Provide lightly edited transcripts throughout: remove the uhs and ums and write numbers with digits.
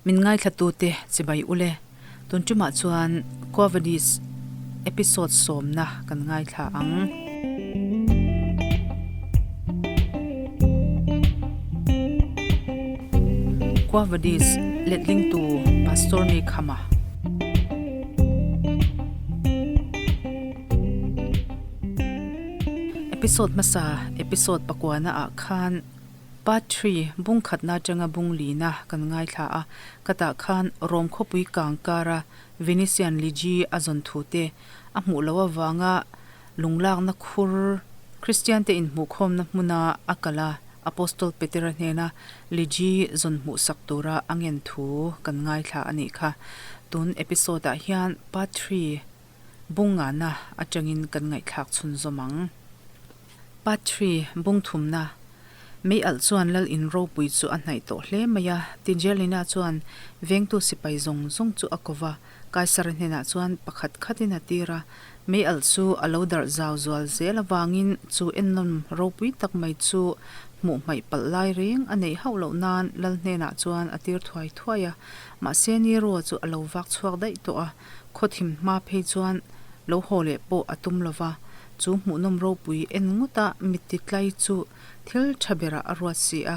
Min ngaithlatute chibai ule. Tun tumah chuan Quavadis episode sawmna kan ngaithla ang. Quavadis letlingtu Pastor Ni Khama. Episode hmasa episode pakuana ah khan Part three, Bung khatna atanga bung lina kan ngaithla a, khatah khan Rom khawpui kang kara Venetian Ligi a zawn thu te a hmuh loh avanga lunglakna khur Kristian te inhmuhkhawmna hmuna a kal a, Apostol Petera hnena Ligi zawn hmuhsak tura a ngen thu kan ngaithla a nih kha. Tun episode ah hian Part three, Bung ngahna atangin kan ngaihthlak chhunzawm ang. Part three, Bung thumna, Mei alh chuan Lal in ropui chu a hnaih tawh hle mai a, Tigelina chuan vengtu sipai zawng zawng chu a ko va, Kaisara hnenah chuan pakhat khatin a tir a, mei alh chu a lo darh zau zual zel avangin chu ennawn ropui tak mai chu hmuh hmaih palh lai reng a neih hauh loh nan Lal hnenah chuan a tir thuai thuai a, mahse Nero chu a lo vak chhuak daih tawh a, Khawthim hma phei chuan lo haw leh pawh a tum lo va, chu hmuhnawm ropui en ngawta mitti tlai chu thil tha berah a ruat si a.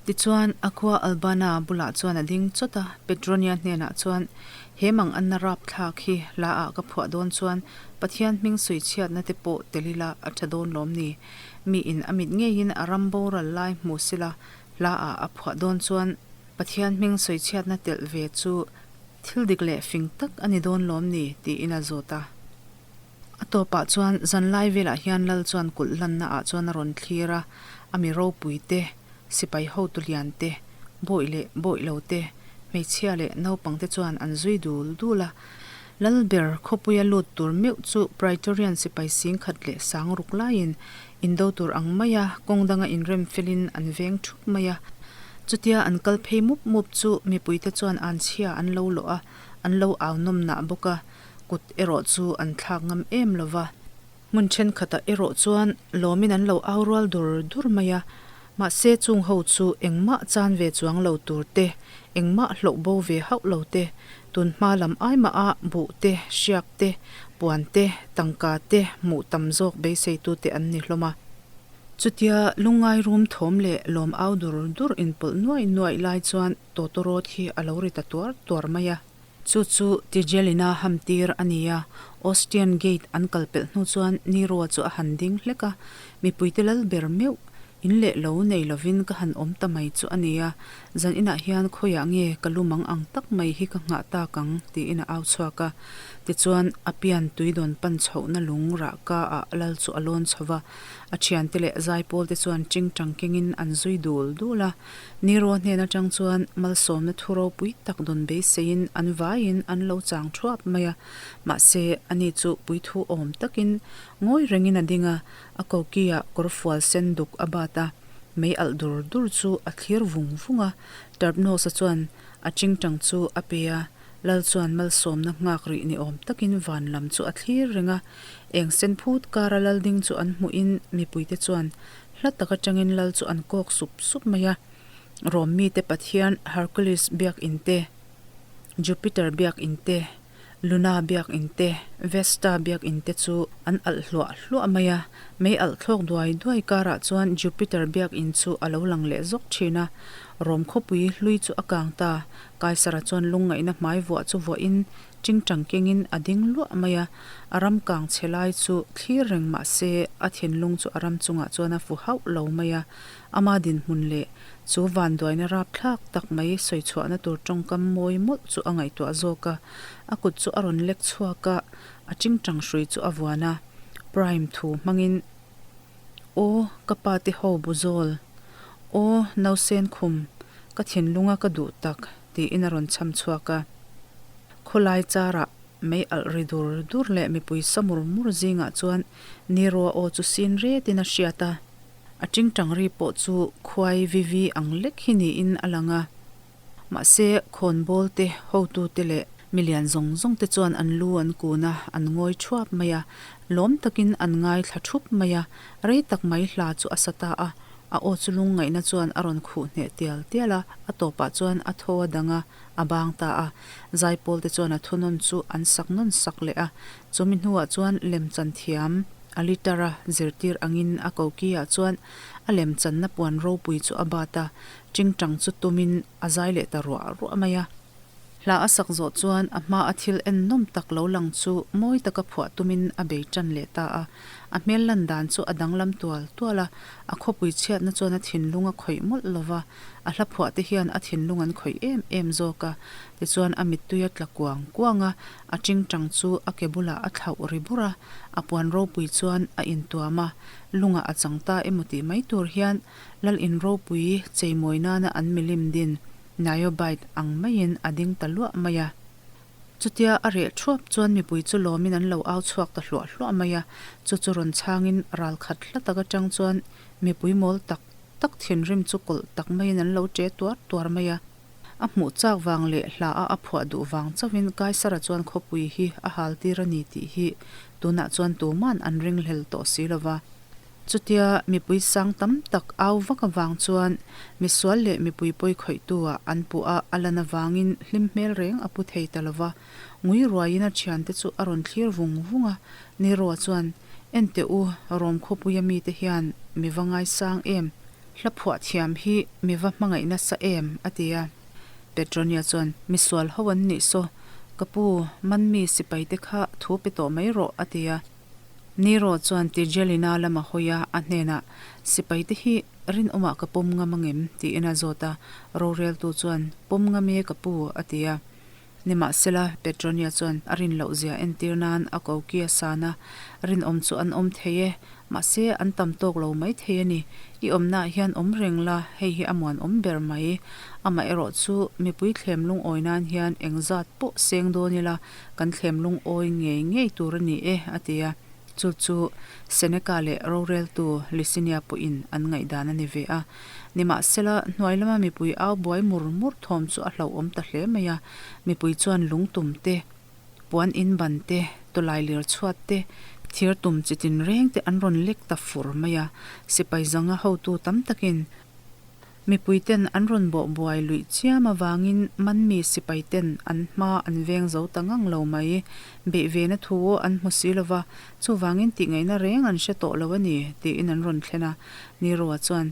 Tichuan, a khua Albana bulah chuan a ding chawt a, Petronia hnenah chuan, He mang anna rap thlak hi hla ah ka phuah dawn chuan Pathian hming sawi chhiatna te pawh tel ila a tha dawn lawm ni? Mi in a mit ngeiin a ram boral lai hmu sila hla ah a phuah dawn chuan Pathian hming sawi chhiatna telh ve chu Thil dik leh fing tak a ni dawn lawm ni? tiin a zawt a. A tawpah chuan zanlai velah hian Lal chuan kulh hlanna ah chuan a rawn thlir a, a mi ropui te, sipai hotu lian te, bawih leh bawih lo te, hmeichhia leh naupang te chuan an zui dul dul a. Lal ber khawpuia lut tur meuh chu Praetorian sipai sing khat leh sang ruk laiin indo tur ang maia kawng danga inrem felin an veng thup mai a. Chutia an kal phei mup mup chu mipuite chuan an chhia an lo lawh a, an lo au nawm nah bawk a, kut erawh chu an thlak ngam em lo va. Hmun thenkhatah erawh chuan lawmin an lo au rual dur dur mai a, mahse chung ho chu engmah chan ve chuang lo tur te, engmah hlauh bo ve hauh lo te, tun hma lam ai mah a buh te, hriak te, puan te, tangka te hmuh tam zawk beiseitute an ni hlawm a. Chutia lungngai rum thawm leh lawm au dur dur inpawlh nuaih nuaih lai chuan tawtawrawt hi a lo ri ta tuar tuar mai a. Chu chu Tigelina ham tir a ni a, Ostian Gate an kal pelh hnu chuan Nero chu a han ding hlek a, mipuite lal ber meuh in leh lo nei lovin ka han awm ta mai chu a ni a, zan inah hian khawiah nge ka lu mang ang tak mai hi ka nghah tak ang tiin a au chhuak a. Tichuan a pian tui dawn pan chhohna lung rah ka ah lal chu a lawn chho va, A thiante leh zaipawl te chuan tingtang kengin an zui dul dul a. Nero hnen atang chuan malsawmna thu ropui tak dawn beiseiin an vaiin an lo chang thuap mai a. Mahse, ani chu puithu awm takin ngawi rengin a ding a, a koki-ah kawr fual sen duk a bat a, mei alh dur dur chu a thlir vung vung a. Tarpnos-a chuan a tingtang chu a pe a, Lal chuan malsawmna nghak rih ni awm takin van lam chu a thlir reng a. Eng sen phut kara lal ding chu an hmuhin mipuite chuan hla tak atangin lal chu an kawk sup sup mai a. Rom mite pathian Hercules biak in te, Jupiter biak in te, Luna biak in te, Vesta biak in te chu an alh hluah hluah mai a. Mei alh thlawk duai duai karah chuan Jupiter biak in chu a lo lang leh zawk thin a. Rom khawpui hlui chu a kang ta. Kaisara chuan lungngaihna hmai vuah chu vuahin Tingtang kengin a ding luah mai a, a ram kang chhe lai chu thlir reng mah se a thinlung chu a ram chungah chuan a fu hauh lo mai a, ama dinhmun leh chu vanduaina rapthlak tak mai sawi chhuahna tur tawngkam mawi mawlh chu a ngaihtuah zawk a, a kut chu a rawn lek chhuak a, a tingtang hrui chu a vuan a, Prime thu hmangin, Aw, ka pa te ho bu zawl, aw, nausen khum, ka thinlunga ka duh tak, tiin a rawn chham chhuak a. Khawlai charah mei alh ri dur dur leh mipui sa mur mur zingah chuan Nero-a aw chu sin retin a hriat a. A tingtang ri pawh chu khuai vi vi ang lek hi niin a lang a. Mahse, khawnbawl te, hotute leh milian zawng zawng te chuan an lu an kun a, an ngawi thuap mai a. Lawm takin an ngaithla thup mai a, rei tak mai hla chu a sa ta a. A aw chu lungngaihna chuan a rawn khuh hneh tial tial a, a tawpah chuan a thaw a dang a, a bang ta a. Zaipawl te chuan a thunawn chu an sak nawn sak leh a. Chumi hnuah chuan lemchan thiam a litar a zirtir angin a koki ah chuan a lemchanna puan ropui chu a bat a, tingtang chu tumin a zai leh ta ruah ruah mai a. Hla a sak zawh chuan a hma a thil en nawm tak lo lang chu mawi taka phuah tumin a bei tan leh ta a. A hmel lan dan chu a danglam tual tual a, a khawpui chhiatna chuan a thinlung a khawih mawlh lo va, a hla phuah te hian a thinlung an khawih em em zawk a. Tichuan a mittui a tla kuang kuang a, a tingtang chu a ke bulah a thlauh ri bur a, a puan ropui chuan a intuam a, lungah a chang ta emaw tih mai tur hian Lal in ropui cheimawi nana an milim din Niobite ang maiin a ding ta luah mai a. Chutia a reh thuap chuan mipui chu lawmin an lo au chhuak ta hluah hluah mai a. Chu chu rawn chhangin ral khat hla tak atang chuan mipui mawl tak tak thinrim chu kawlh tak maiin an lo che tuar tuar mai a. A hmuh chak vang leh hla a a phuah duh vang chauhin Kaisara chuan khawpui hi a hal tir a ni tih hi tunah chuan tuman an ringhlel tawh si lova. Chutia mipui sang tam tak au vak avang chuan misual leh mipui pawi khawihtu ah an puh a, a lan avangin hlim hmel reng a pu thei ta lova. Ngui ruaiin a thiante chu a rawn thlir vung vung a, Nero chuan, En teh u, Rom khawpuia mite hian mi va ngaisang em? Hla phuah thiam hi mi va hmangaih nasa em? a ti a. Petronia chuan, Misual ho an nih saw, ka pu, man mi sipaite kha thu pe tawh mai rawh, a ti a. Nero chuan Tigelina lam a hawi a, a hnenah, Sipaite hi rinawmah ka pawm ngam angem? tiin a zawt a. Roreltu chuan, Pawm ngam e ka pu, a ti a. Nimahsela, Petronia chuan a rin loh zia entir nan a koki a san a, Rinawm chu an awm thei e, mahse an tam tawk lo mai thei a ni. I awmnaah hian awm reng la, hei hi a muanawm ber mai. Amaherawh chu mipui thlem lungawi nan hian engzat pawh seng dawn ila, Kan thlem lungawi ngei ngei tur a ni e, a ti a. Chu chu Seneca leh roreltu Lisinia pawhin an ngaihdan a ni ve a. Nimahsela, hnuai lama mipui au buai mur mur thawm chu a hlauhawm ta hle mai a. Mipui chuan lungtum te, puan in ban te, tawlai lir chhuat te, thir tum chi tinreng te an rawn lek ta fur mai a. Sipai zanga hotu tam takin Mipui ten an rawn bawh buai luih chiam avangin manmi sipai ten an hma an veng zo ta ngang lo mai. Beih ve na thu an hmu si lova, chuvangin tihngaihna reng an hre tawh lo a ni, tiin an rawn thlen a. Nero-a chuan,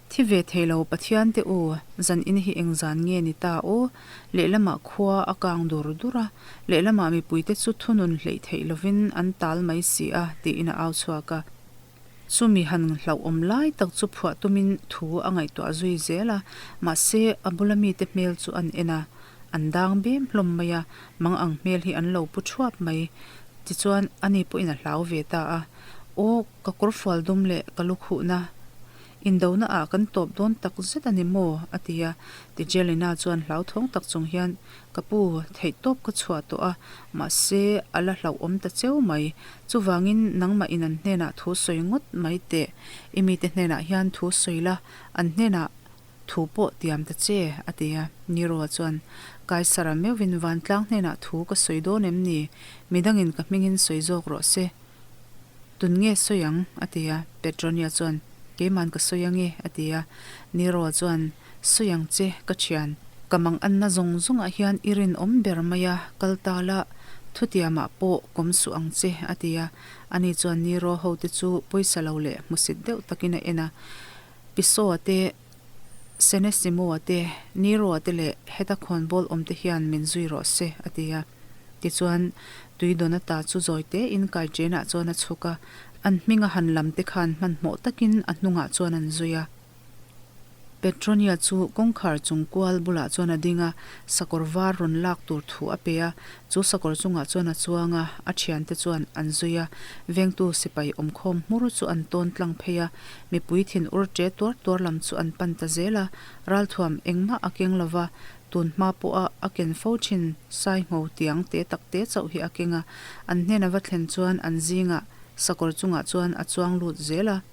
Thi ve thei lo Pathian te u, zan in hi eng zan nge ni ta aw? Lehlamah khua a kang dur dur a, lehlamah mipuite chu thunun hleih theih lovin an tal mai si a, tiin a au chhuak a. Chumi han hlauhawm lai tak chu phuah tumin thu a ngaihtuah zui zel a, mahse a bula mite hmel chu an en a, an dang bem hlawm mai a, mang ang hmel hi an lo pu thuap mai. Tichuan ani pawhin a hlau ve ta a, Aw, ka kawrfual dum leh ka lukhuhna indona ah kan tawp dawn tak zet a ni maw? a ti a. Tijelina chuan hlauthawng tak chung hian Ka pu, theihtawp ka chhuah tawh a, mahse a la hlauhawm ta cheu mai. Chuvangin nangmah in an hnenah thu sawi ngawt mai teh. I mite hnenah hian thu sawi la, an hnenah thu pawh tiam ta che, a ti a. Nero-a chuan, Kaisara meuhin vantlang hnenah thu ka sawi dawn em ni? Midangin ka hmingin sawi zawk rawh se. Tun nge sawi ang? a ti a. Petronia chuan, Keiman ka sawi ange, a ti a. Nero-a chuan, Sawi ang che, ka thian. Ka mang anna zawng zawngah hian i rinawm ber mai a, kal ta la, thutiamah pawh kawm suh ang che, a ti a. Ani chuan Nero hote chu pawisa lo leh hmusit deuh takin a en a. Pisoa te, Senesimoa te, Nero-a te leh heta khawnbawl awmte hian min zui rawh se, a ti a. Tichuan, Tuidonata chu zawi tein kaichenah chuan a chhuk a, an hminga han lam te khan hmanhmawh takin a hnungah chuan an zui a. Petronia chu kawngkhar chung kual bulah chuan a ding a, sakawr var rawn lak tur thu a pe a, chu sakawr chungah chuan a chuang a, a thiante chuan an zui a, vengtu sipai awmkhawm hmur chu an tawn tlang phei a, mipui thin ur ṭe tuar tuar lam chu an pan ta zel a, ralthuam engmah a keng lova, tun hma pawha a ken fo thin saingho tiang te tak te chauh hi a keng a, an hnena va thlen chuan an zingah sakawr chungah chuan a chuang lut zel a.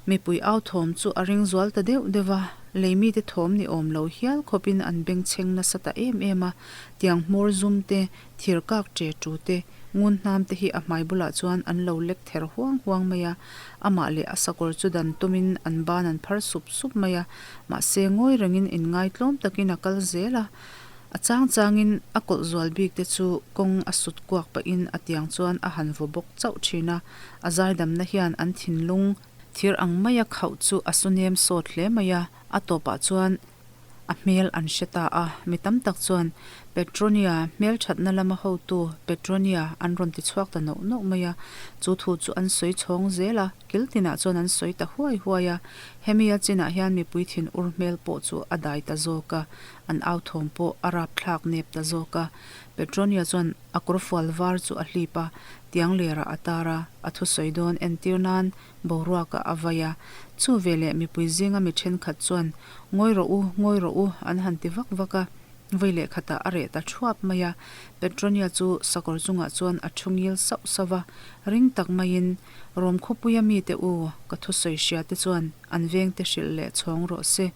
Mipui au thawm chu a ring zual ta deuh deuh a, lei mite thawm ni awm lo hial khawpin an bengchheng nasa ta em em a, tiang hmawr zum te, thir kak ṭe ṭu te, Ngun hnam te hi a hmai bulah chuan an lo lek ther huang huang mai a, amah leh a sakawr chu dan tumin an ban an phar sup sup mai a, mahse ngawi rengin inngaitlawm takin a kal zel a. A chang changin a kawlh zual bik te chu kawng a sut kuak pahin a tiang chuan a han vaw bawk chauh thin a, a zaidamna hian an thinlung thir ang maia khauh chu a su nem sawt hle mai a, a tawpah chuan a hmel an hre ta a, mi tam tak chuan Petronia hmel thatna lama hotu Petronia an rawn ti chhuak ta nauh nauh mai a, chu thu chu an sawi chhawng zel a, kil tinah chuan an sawi ta huai huai a, hemi a chinah hian mipui thin ur hmel pawh chu a dai ta zawk a, an au thawm pawh a rap thlak nep ta zawk a, Petronia chuan a kawrfual var chu a hlip a, tiang lerah a tar a, a thusawi dawn entir nan boruakah a vai a. Chu veleh mipui zinga mi thenkhat chuan, Ngawi rawh u, ngawi rawh u, an han ti vak vak a. Vawi leh khatah a reh ta thuap mai a. Petronia chu sakawr chungah chuan a thu ngil sauh sauh va, ring tak maiin, Rom khawpuia mite u, ka thusawi hria te chuan an vengte hrilh leh chhawng rawh se.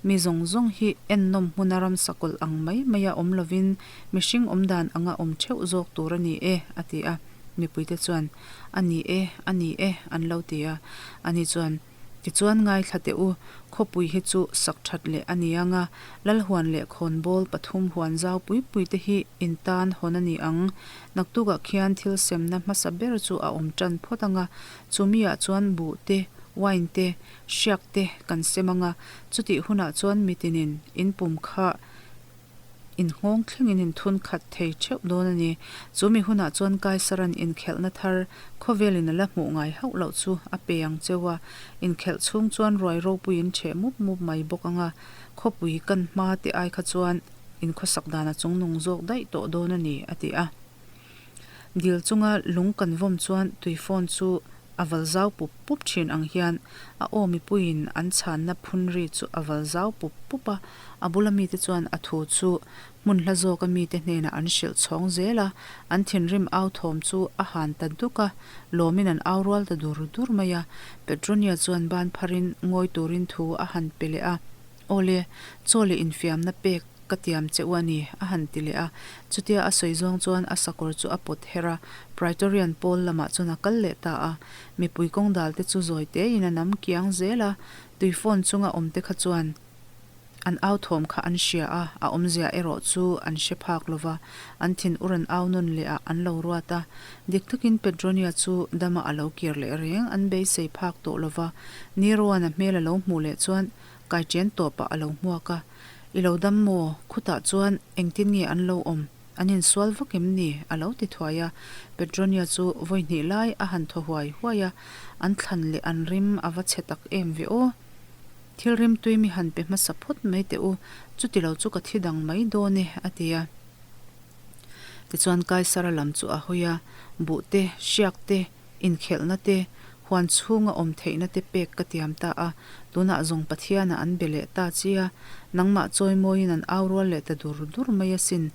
Mi zawng zawng hi ennawm hmuna ramsa kawlh ang mai maia awm lovin mihring awmdan anga awm theuh zawk tur a ni e, a ti a. Mipuite chuan, A ni e, a ni e, an lo ti a. Ani chuan, Tichuan ngaithla teh u, khawpui hi chu sak that leh a ni ang a, Lalhuan leh khawnbawl pathum huan zau pui pui te hi in tan hawn a ni ang. Naktukah khian thil semna hmasa ber chu a awm tan phawt ang a, chumi ah chuan buh te, wine te, hriak te kan sem ang a, chutih hunah chuan mitinin in pum kha Inhawng thlengin inthun khat thei theuh dawn a ni. Chu mi hunah chuan Kaisaran inkhelhna thar khawvelin a la hmuh ngai hauh loh chu a pe ang cheu a. Inkhelh chhung chuan ruai ropuiin ṭheh mup mup mai bawk ang a, khawpui kan hma te ai kha chuan inkhawsak dan a chungnung zawk daih tawh dawn a ni, a ti a. Dil chunga lung kan vawm chuan tuifawn chu a val zau pup pup thin ang hian a aw mipuiin an chhanna phun ri chu a val zau pup pup a, a bula mite chuan a thu chu hmun hla zawka mite hnenah an hrilh chhawng zel a, an thinrim au thawm chu a han ta duk a, lawmin an au rual ta dur dur mai a, Petronia chuan ban pharin ngawi turin thu a han pe leh a, Awle, chaw leh infiamna pek Ka tiam che u a ni, a han ti leh a. Chutia a sawi zawng chuan a sakawr chu a pawt her a, Praetorian pawl lamah chuan a kal leh ta a. Mipui kawng dal te chu zawi tein a nam kiang zel a, tui phone chunga awm te kha chuan an au thawm kha an hria a, a awmzia erawh chu an hre phak lo va, an thin ur an au nawn leh ah an lo ruat a. Dik takin Petronia chu dama a lo kir leh reng an beisei phak tawh lo va, Nero-a'n a hmel a lo hmuh leh chuan kaiṭen tawpah a lo hmuak a. I lo dam maw? Khutah chuan engtin nge an lo awm? An insual vak em ni? A lo ti thuai a. Petronia chu vawi hnih lai a han thaw huai huai a, an thlan leh an rim a va chhe tak em ve aw. Thil rimtui mi han pe hmasa phawt mai teh u, chuti lo chu ka thi dang mai dawn e, a ti a. Tichuan Kaisara lam chu a hawi a, buh te, hriak te, Inkhelhna te, huan chhunga awm theihna te pek ka tiam ta a, tunah zawng Pathianah an be leh ta chi a, nangmah chawimawiin an au rual leh ta dur dur mai asin.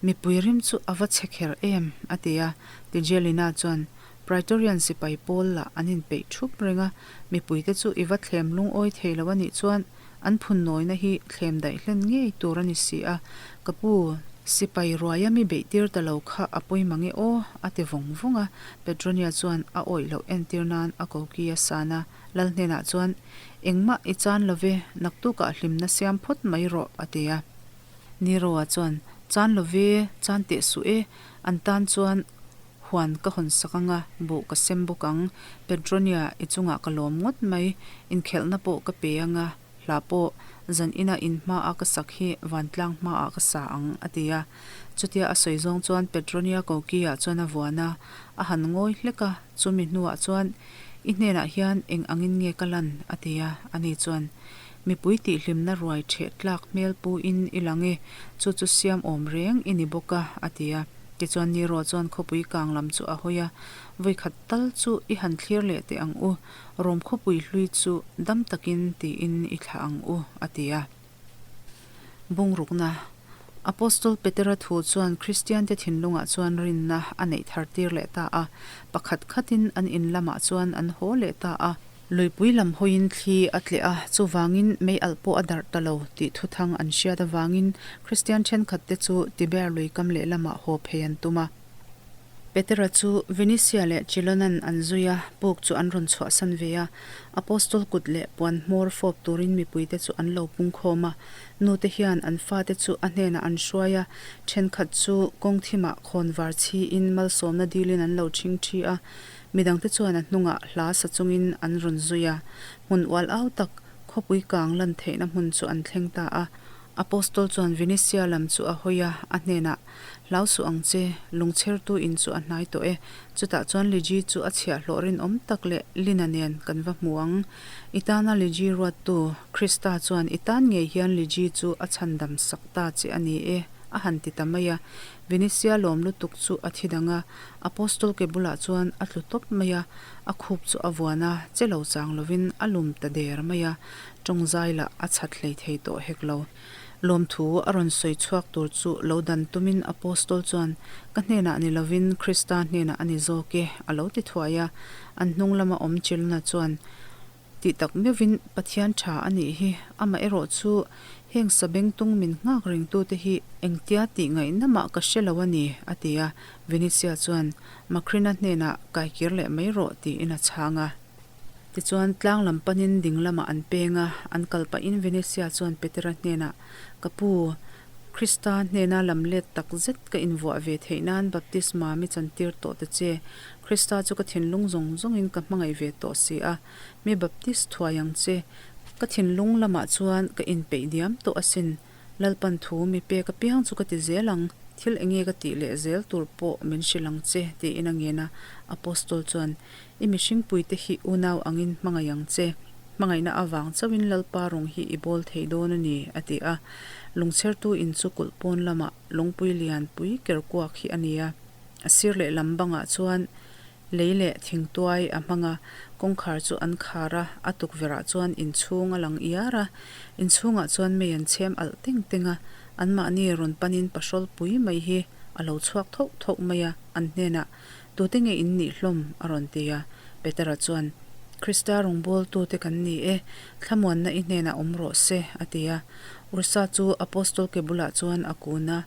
Mipui rim chu a va chhe kher em? a ti a. Tigelina chuan, Praetorian sipai pawl lah an inpeih thup reng a, mipuite chu i va thlem lungawi thei lo a nih chuan An phunnawina hi thlem daih hlen ngei tur a ni si a, ka pu, sipai ruaia mi beih tir ta lo kha a pawi mang e aw, a ti vawng vawng a. Petronia chuan a awih loh entir nan a koki a san a, Lal hnenah chuan, Engmah i chan lo ve, naktukah hlimna siam phawt mai rawh, a ti a. Nero-a chuan, Chan lo ve, chan teh suh e, an tan chuan Huan ka hawn sak ang a, buh ka sem bawk ang. Petronia, i chungah ka lawm ngawt mai. Inkhelhna pawh ka pe ang a, hla pawh zan ina in hmaa ka sak hi vantlang hmaah ka sa ang, a ti a. Chutia a sawi zawng chuan Petronia koki-ah chuan a vuan a, a han ngawi hlek a, chumi hnuah chuan, I hnenah hian eng angin nge ka lan? a ti a, ani chuan, Mipui tihhlimna ruai ṭheh tlak hmel pu in i lang e, chu chu siam awm reng i ni bawk a, a ti a. Tichuan Nero chuan khawpui kang lam chu a hawi a, Vawikhat tal chu i han thlir leh teh ang u, Rom khawpui hlui chu dam takin tiin i thlah ang u, a ti a. Bungrukna, Apostol Petera thu chuan Kristiante thinlungah chuan rinna a neih thar tir leh ta a, pakhat khatin an in lamah chuan an haw leh ta a. Luipui lam hawiin thli a tleh a, chuvangin mei alh pawh a darh ta lo tih thuthang an hriat avangin Kristian thenkhatte chu Tiber lui kam lehlamah haw phei an tum a. Petera chu Venetia leh Chilonan an zui a, puk chu an rawn chhuahsan ve a. Apostol kut leh puan hmawr fawp turin mipuite chu an lo pungkhawm a. Nute hian an fate chu a hnenah an hruai a, thenkhat chu kawng thimah khawn var chhiin malsawmna dilin an lo ṭhing ṭhi a. Midangte chuan a hnungah hla sa chungin an rawn zui a. Hmun ual au tak, khawpui kang lan theihna hmun chu an thleng ta a. Apostol chuan Venetia lam chu a hawi a, a hnenah, Hlau suh ang che, lungchhertu in chu a hnai tawh e. Chutah chuan Liji chu a chhiahhlawh rinawm tak leh Lina nen kan va hmu ang. I tana Liji ruattu, Krista chuan i tan ngei hian Liji chu a chhandam sak ta che a ni e, a han ti ta mai a. Venetia lawm lutuk chu a thi dang a, Apostol ke bulah chuan a tlu tawp mai a, a khup chu a vuan a, che lo chang lovin a lum ta der mai a. Tawngzai lah a chhat hlei thei tawh hek lo. Lawmthu a rawn sawi chhuak tur chu lo dan tumin Apostol chuan, Ka hnenah ni lovin Krista hnenah a ni zawk e, a lo ti thuai a. An hnung lama awm Chilna chuan, Tih tak meuhvin Pathian tha a nih hi, amah erawh chu heng sabengtung min nghak rengtute hi engtia tih ngaihna mah ka hre lo a ni, a ti a. Venetia chuan, Macrina hnenah kaikir leh mai rawh, tiin a chhang a. Tichuan, tlang lam panin ding lamah an peng a, an kal pahin Venetia chuan Petera hnenah, Ka pu, Krista hnena lam let tak zet ka invuah ve theih nan baptisma mi chantir tawh ta che. Krista chu ka thinlung zawng zawngin ka hmangaih ve tawh si a, mi baptist thuai ang che. Ka thinlung lamah chuan ka inpeih diam tawh asin. Lalpan thu mi pek apiang chu ka ti zel ang, thil enge ka tih leh zel tur pawh min hrilh ang che, tiin a ngen a. Apostol chuan, I mihringpuite hi unau angin hmangaih ang che. Hmangaihna avang chauhin Lalpa rawng hi i bawl thei dawn a ni, a ti a. Lungchhertu in chu kulh pawn lamah lungpui lian pui ker kuak hi a ni a. A sir leh lam bangah chuan lei leh thingtuai a hmang a, kawngkhar chu an khar a, a tukverhah chuan inchhung a lang iar a. Inchhungah chuan mei an chhem alh teng teng a, anmahni rawn panin pahrawlpui mai hi a lo chhuak thoh thoh mai a, an hnenah Tute nge in nih hlawm? a rawn ti a. Petera chuan, Krista rawngbawltute kan ni e, thlamuanna i hnenah awm rawh se, a ti a. Ursa chu Apostol ke bulah chuan a kun a,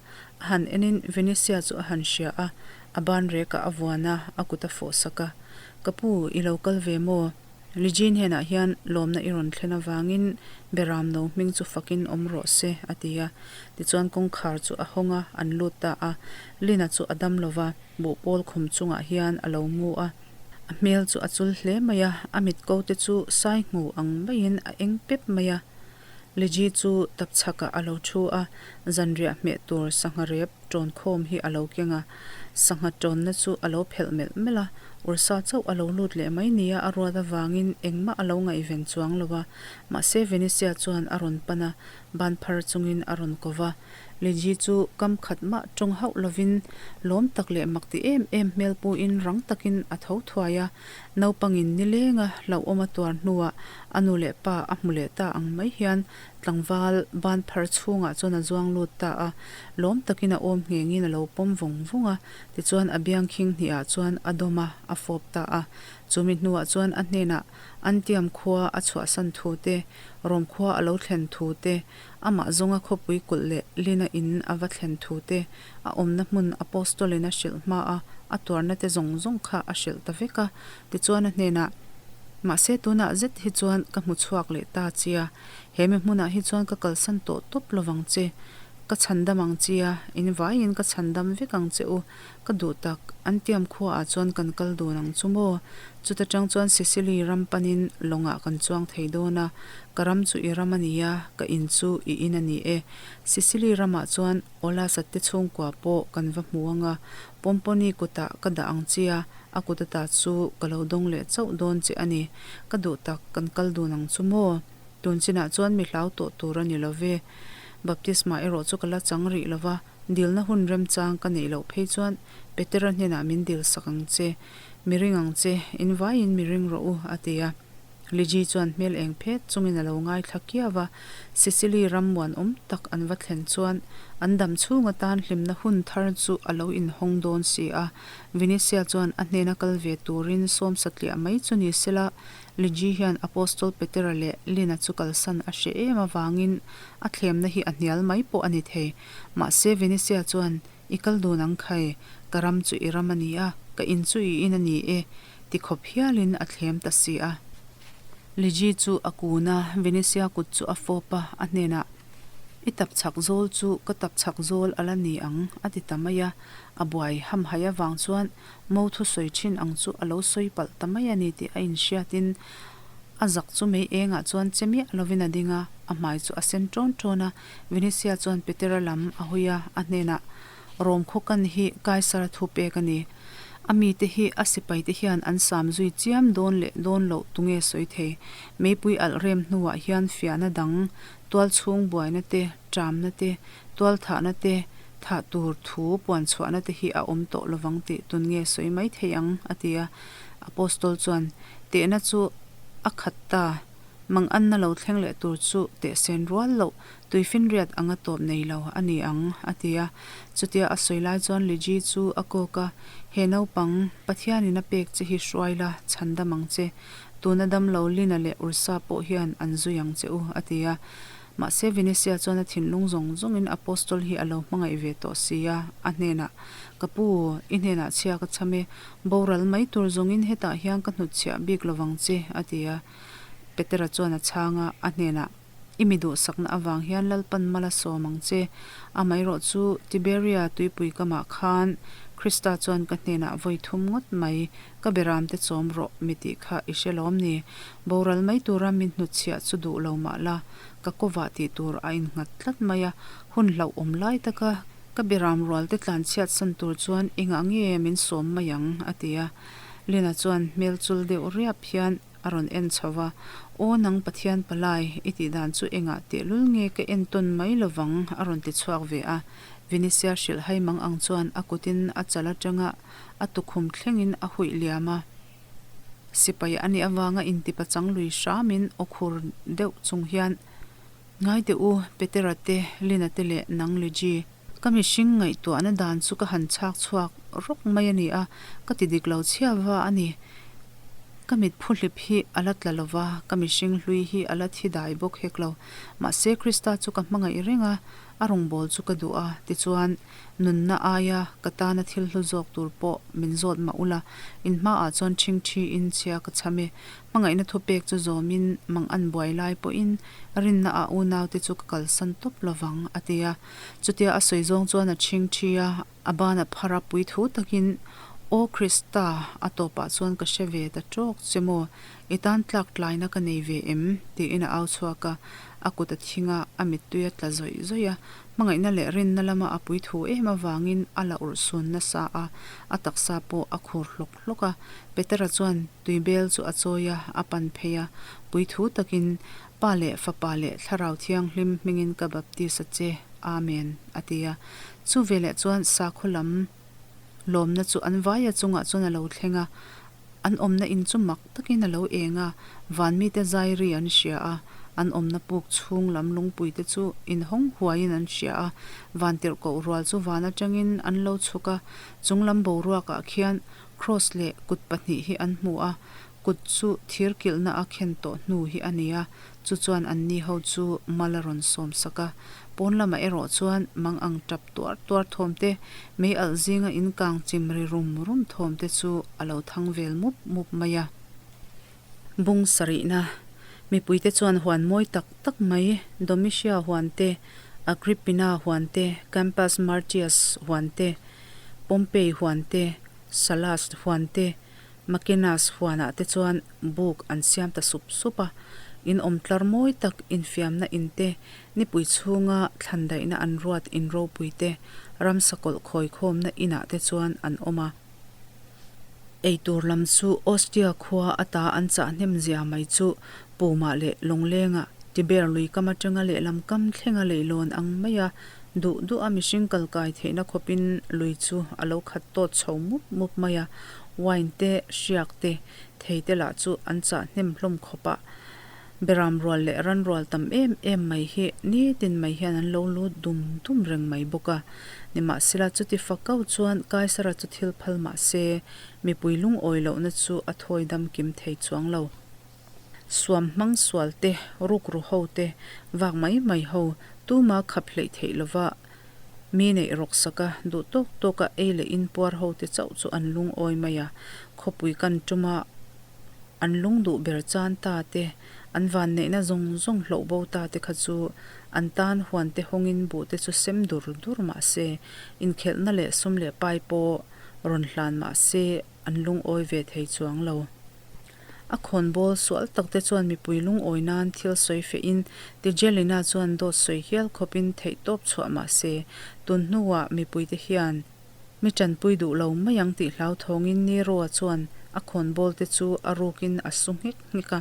a han enin Venetia chu a han hria a, a ban rekah a vuan a, a kut a fawh sak a. Ka pu, i lo kal ve maw? Liji hnenah hian lawmna i rawn thlen avangin Beram no hming chu fakin awm rawh se, a ti a. Tichuan kawngkhar chu a hawng a, an lut ta a. Lina chu a dam lo va. Buhpawl khum chungah hian a lo mu a, a hmel chu a chul hle mai a, a mit ko te chu sai hmu ang maiin a eng pep mai a. Liji chu tapchhakah a lo thu a, zanriah hmeh tur sangha rep tawn khawm hi a lo keng a, sangha tawnna chu a lo phelh melh melh a, Ursa chauh a lo lut leh mai nia a ruat avangin engmah a lo ngaihven chuang lo a, mahse Venetia chuan a rawn pan a, ban phar chungin a rawn ko va. Liji chu kam khat mah tawng hauh lovin lawm tak leh mak ti em em hmel puin rang takin a tho thuai a, naupangin nilenga hlauhawm a tuar hnuah a nu leh pa a hmu leh ta ang mai hian tlangval ban phar chhungah chuan a zuang lut ta a, lawm takin a awm nghengin a lo pawm vawng vawng a, tichuan a biang khing hnihah chuan a dawm a, a fawp ta a. Chumi hnuah chuan a hnenah Antiam khua a chhuahsan thu te, Rom khua a lo thlen thu te, Amah zawnga khawpui kulh leh Lina in a va thlen thu te, a awmna hmun Apostolin a hrilh hma a, a tuarna te zawng zawng kha a hrilh ta vek a. Tichuan a hnenah, Mahse tunah zet hi chuan ka hmu chhuak leh ta chia, he mi hmunah hi chuan ka kalsan tawh tawp lovang che, ka chhandam ang chia, in vaiin ka chhandam vek ang che u, Ka duh tak, Antiam khuaah chuan kan kal dun ang chu maw? Chuta tang chuan Sicily ram panin lawngah kan chuang thei dawn a, ka ram chu i ram a ni a, ka in chu i in a ni e. Sicily ramah chuan Olasa te chhungkua pawh kan va hmu ang a, Pomponi kutah ka dah ang chi a, a kut ata chu ka lo dawng leh chauh dawn che a ni. Ka duh tak, kan kal dun ang chu maw? Tun chinah chuan mi hlau tawh tur a ni lo ve. Baptisma erawh chu ka la chang rih lo va. Dilna hun remchang ka neih loh phei chuan Petera hnenah min dil sak ang che, mi ring ang che, in vaiin mi ring rawh u, a ti a. Liji chuan hmel eng phet chungin a lo ngaithla kiau a, Sicily ram muanawm tak an va thlen chuan an dam chhung atan hlimna hun thar chu a lo inhawng dawn si a. Venetia chuan a hnena kal ve turin sawm satliah mai chu ni sela, Liji hian Apostol Petera leh Lina chu kalsan a hre em avangin a thlemna hi a hnial mai pawh a ni thei. Mahse Venetia chuan, I kal dun ang khai, ka ram chu i ram a ni a, Ka in chu i in a ni e, ti khawp hialin a thlem ta si a. Liji chu a kun a, Venetia kut chu a fawp a, a hnenah, I tap chhak zawl chu ka tap chhak zawl a la ni ang, a ti ta mai a. A buai hamhaih avang chuan mo thusawi thin ang chu a lo sawi palh ta mai a ni tih a inhriatin a zak chu mei engah chuan che miah lovin a ding a, a hmai chu a sen ṭawn ṭawn a. Venetia chuan Petera lam a hawi a, a hnenah, Rom khaw kan hi Kaisara thu pek a ni. A mite hi a sipaite hian an sam zui chiam dawn leh dawn loh tunge sawi thei. Meipui alh rem hnuah hian fiahna dang, tualchhung buaina te, ṭamna te, tualthahna te, thah tur thu puanchhuahna te hi a awm tawh lovang tih tun nge sawi mai thei ang, a ti a. Apostol chuan, Tehna chu a khat ta, manganna lo thleng leh tur chu tehsen rual loh Tuifinriat anga tawp nei lo a ni ang, a ti a. Chutia a sawi lai chuan Liji chu a kawk a, He naupang, Pathianin a pek che hi hruai la, chhan dam ang che. Tuna damlo Lina leh Ursa pawh hian an zui ang che u, a ti a. Mahse Venetia chuan a thinlung zawng zawngin Apostol hi a lo hmangaih ve tawh si a, a hnenah, Ka pu, i hnenah chhia ka cham e, boral mai tur zawngin hetah hian ka hnutchhiah bik lovang che, a ti a. Petera chuan a chhang a, a hnenah, I mi duhsakna avang hian Lalpan mal a sawm ang che. Amaherawh chu Tiberia tuipui kamah khan Krista chuan ka hnenah vawi thum ngawt mai, Ka beramte chawm rawh, mi tih kha i hre lawm ni? Boral mai tura min hnutchhiah chu duh lo mah la, ka kawvah tih tur a innghat tlat mai a, hun hlauhawm lai taka ka beram rualte tlanchhiat san tur chuan engah nge min sawm mai ang? a ti a. Lena chuan hmel chul deuh riap hian A rawn en chho va, Aw nang Pathian palai, i tih dan chu engah tehlul nge ka en tawn mai lovang a rawn ti chhuak ve a. Venetia hrilh hai mang ang chuan a kutin a chal atanga a tukhum thlengin a huih liam a. Sipai a nih avanga intipachang lui hramin aw khur deuh chung hian, Ngai teh u, Petera te, Lina te leh nang Liji. Ka mihring ngaihtuahna dan chu ka han chhak chhuak rawk mai a ni a, ka ti dik lo chhia va a ni. Ka mit phuhlip hi a la tla lo va, ka mihring hlui hi a la thi dai bawk hek lo. Mahse, Krista chu ka hmangaih reng a, a rawngbâwl chu ka duh a, tichuan, nunna aia ka tana thil hlu zawk tur pawh min zawt mah ula, in hmaah chuan ṭhingṭhiin chhia ka chham e. Hmangaihna thupek chu zawmin mang an buai lai pawhin rinna ah unaute chu ka kalsan tawp lovang, a ti a. Chutia a sawi zawng chuan a chhingthi a, a ban a phar a pui thu takin, Aw Krista, a tawpah chuan ka hre ve ta tawk che maw? I tan tlak tlaina ka nei ve em? tiin a au chhuak a, a kut a thing a, a mittui a tla zawih zawih a. Hmangaihna leh rinna lama a pui thu em avangin a la urhsun nasa a, a taksa pawh a khur hlawk hlawk a. Petera chuan Tuibel chu a chawi a, a pan phei a, puithu takin, Pa leh Fapa leh Thlarau Thianghlim hmingin ka baptis a che, Amen, a ti a. Chu veleh chuan sakhaw lam lawmna chu an vaia chungah chuan a lo thleng a, an awmna in chu mak takin a lo eng a, van mite zai ri an hria a, an awmna puk chhung lam lungpuite chu inhawng huaiin an hria a, van tirhkoh rual chu van atangin an lo chhuk a, chung lam boruakah khian Kraws leh kut pahnih hi an hmu a, kut chu thir kilhna a khen tawh hnu hi a ni a, chu chuan anni ho chu mal a rawn sawm sak a. Pawn lamah erawh chuan mang ang tap tuar tuar thawm te, mei alh zinga in kang chim ri rum rum thawm te chu a lo thang vel mup mup mai a. Bung sarihna, Mipuite chuan huan mawi tak tak mai, Domitia huan te, Agrippina huan te, Campus Martius huan te, Pompey huan te, Sallust huan te, Maecenas huanah te chuan buk an siam ta sup sup a. In awm tlar mawi tak infiamna in te, nipui chhunga thlan daihna an ruat in ropui te, ramsa kawlh khawikhawmna inah te chuan an awm a. Eitur lam chu Ostia khua ata an chah hnem zia mai chu Pumah leh Lawnglengah Tiber lui kam atanga lehlam kam thlenga leihlawn ang maia Duh duh a mihring kal kai theihna khawpin lui chu a lo khat tawt chho mup mup mai a, wine te, hriak te, thei te lah chu an chah hnem hlawm khawp a. Beram rual leh ran rual tam em em mai hi nitin mai hian an lo lut dum dum reng mai bawk a. Nimahsela chuti fakau chuan Kaisara chu thil phal mah se, mipui lungawi lohna chu a thawi dam kim thei chuang lo. Suam hmang sual te, rukru ho te, vak mai mai ho, tuma khap hleih theih lova Mi neih rawk sak a, duh tawk tawka ei leh in puar ho te chauh chu an lungawi mai a, khawpui kan tuma an lung duh ber chan ta te, an vanneihna zawng zawng hloh bo ta te kha chu an tan huan te hawngin buh te chu sem dur dur mah se, inkhelhna leh sum leh pai pawh rawn hlan mah se an lungawi ve thei chuang lo. A khawnbawl sual tak te chuan mipui lungawi nan thil sawi fehin Tigelina chuan dawt sawi hial khawpin theihtawp chhuah mah se, tun hnuah mipuite hian mi tanpui duh lo mai ang tih hlauthawngin Nero-a chuan a khawnbawl te chu a rukin a su nghek nghek a,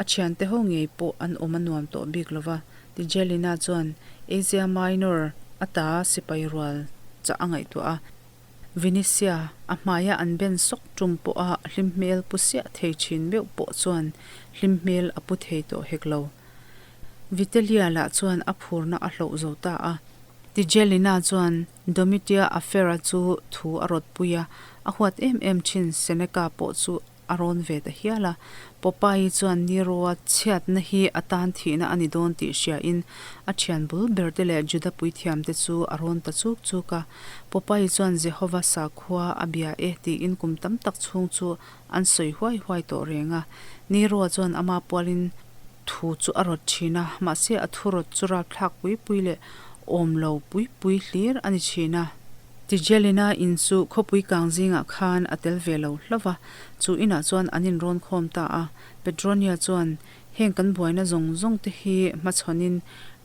a thiante ho ngei pawh an awm a nuam tawh bik lo va. Tigelina chuan Asia Minor ata sipai rual chah a ngaihtuah a. Venetia, a hmaia an ben sawk tum pawha hlim hmel pu siah thei thin meuh pawh chuan hlim hmel a pu thei tawh hek lo. Vitellia lah chuan a phurna a hloh zo ta a. Tigelina chuan Domitia Afera chu thu a rawt pui a, a huat em em thin Seneca pawh chu a rawn ve ta hial a. Popeye chuan Nero-a chhiatna hi a tan thihna a ni dawn tih hriain a thian bul ber te leh Juda puithiam te chu a rawn ta chuk chuk a. Popeye chuan Jehova sakhua a bia e tiin kum tam tak chhung chu an sawi huai huai tawh reng a. Nero-a chuan ama pualin thu chu a rawt thin a, mahse a thu rawt chu rapthlak pui pui leh awm lo pui pui hlir a ni thin a. Tigelina in chu khawpui kang zingah khan a tel ve lo hlauh va, chu inah chuan an inrawn khawm ta a. Petronia chuan heng kan buaina zawng zawng te hi hmachhawnin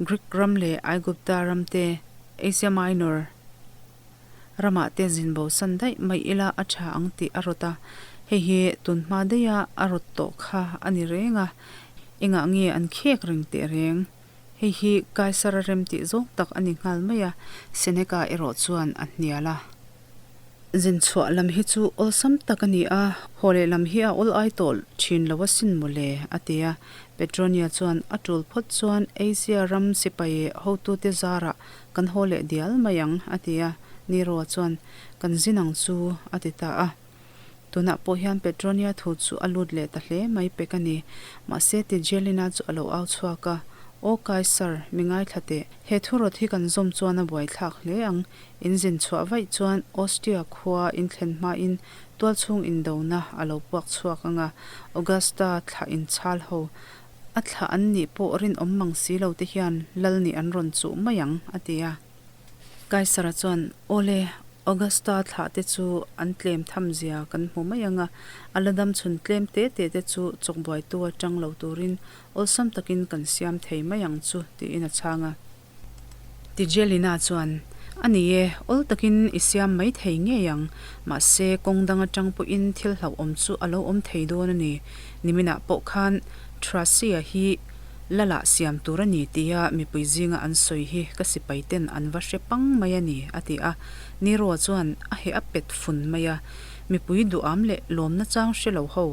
Greek ram leh Aigupta ram te, Asia Minor ramah te zin bosan daih mai ila a tha ang tih a rawt a. Hei hi tunhma daiha a rawt tawh kha a ni reng a, engah nge an khek reng teh reng? Hei hi Kaisara rem tih zawng tak a ni nghal mai a, Seneca erawh chuan a hnial a. Zin chhuah lam hi chu awlsam tak a ni a, haw leh lam hi a awl ai tawh thin lo asin mawle, a ti a. Petronia chuan a tul phawt chuan Asia ram sipai hotute zarah kan haw leh dial mai ang, a ti a. Nero-a chuan, Kan zin ang chu, a ti ta a. Tunah pawh hian Petronia thu chu a lut leh ta hle mai pek a ni. Mahse Tigelina chu a lo au chhuak a, Aw Kaisar, mi ngaithla teh. He thu rawt hi kan zawm chuan a buaithlak hle ang. In zin chhuah vaih chuan Ostia khua in thlen hmain tualchhung indona a lo puak chhuak ang a, Augusta thlah inchhal ho a thlah an nih pawh rinawm mang si lo te hian lal nih an rawn chuh mai ang, a ti a. Kaisara chuan, Awle, Augusta thlah te chu an tlem tham zia kan hmu mai ang a, a la dam chhun tlem te te te chu chawkbuaitu atang lo turin awlsam takin kan siam thei mai ang chu, tiin a chhang a. Tigelina chuan, A ni e, awl takin i siam mai thei ngei ang, mahse kawng dang atang pawhin thil hlauhawm chu a lo awm thei dawn a ni. Niminah pawh khan Thracia hi Lala siam tur a ni tia mipui zinga an sawi hi ka sipai ten an va hre pang mai a ni, a ti a. Nero chuan a heh a pet fun mai a. Mipui duham leh lawmna chang hre lo ho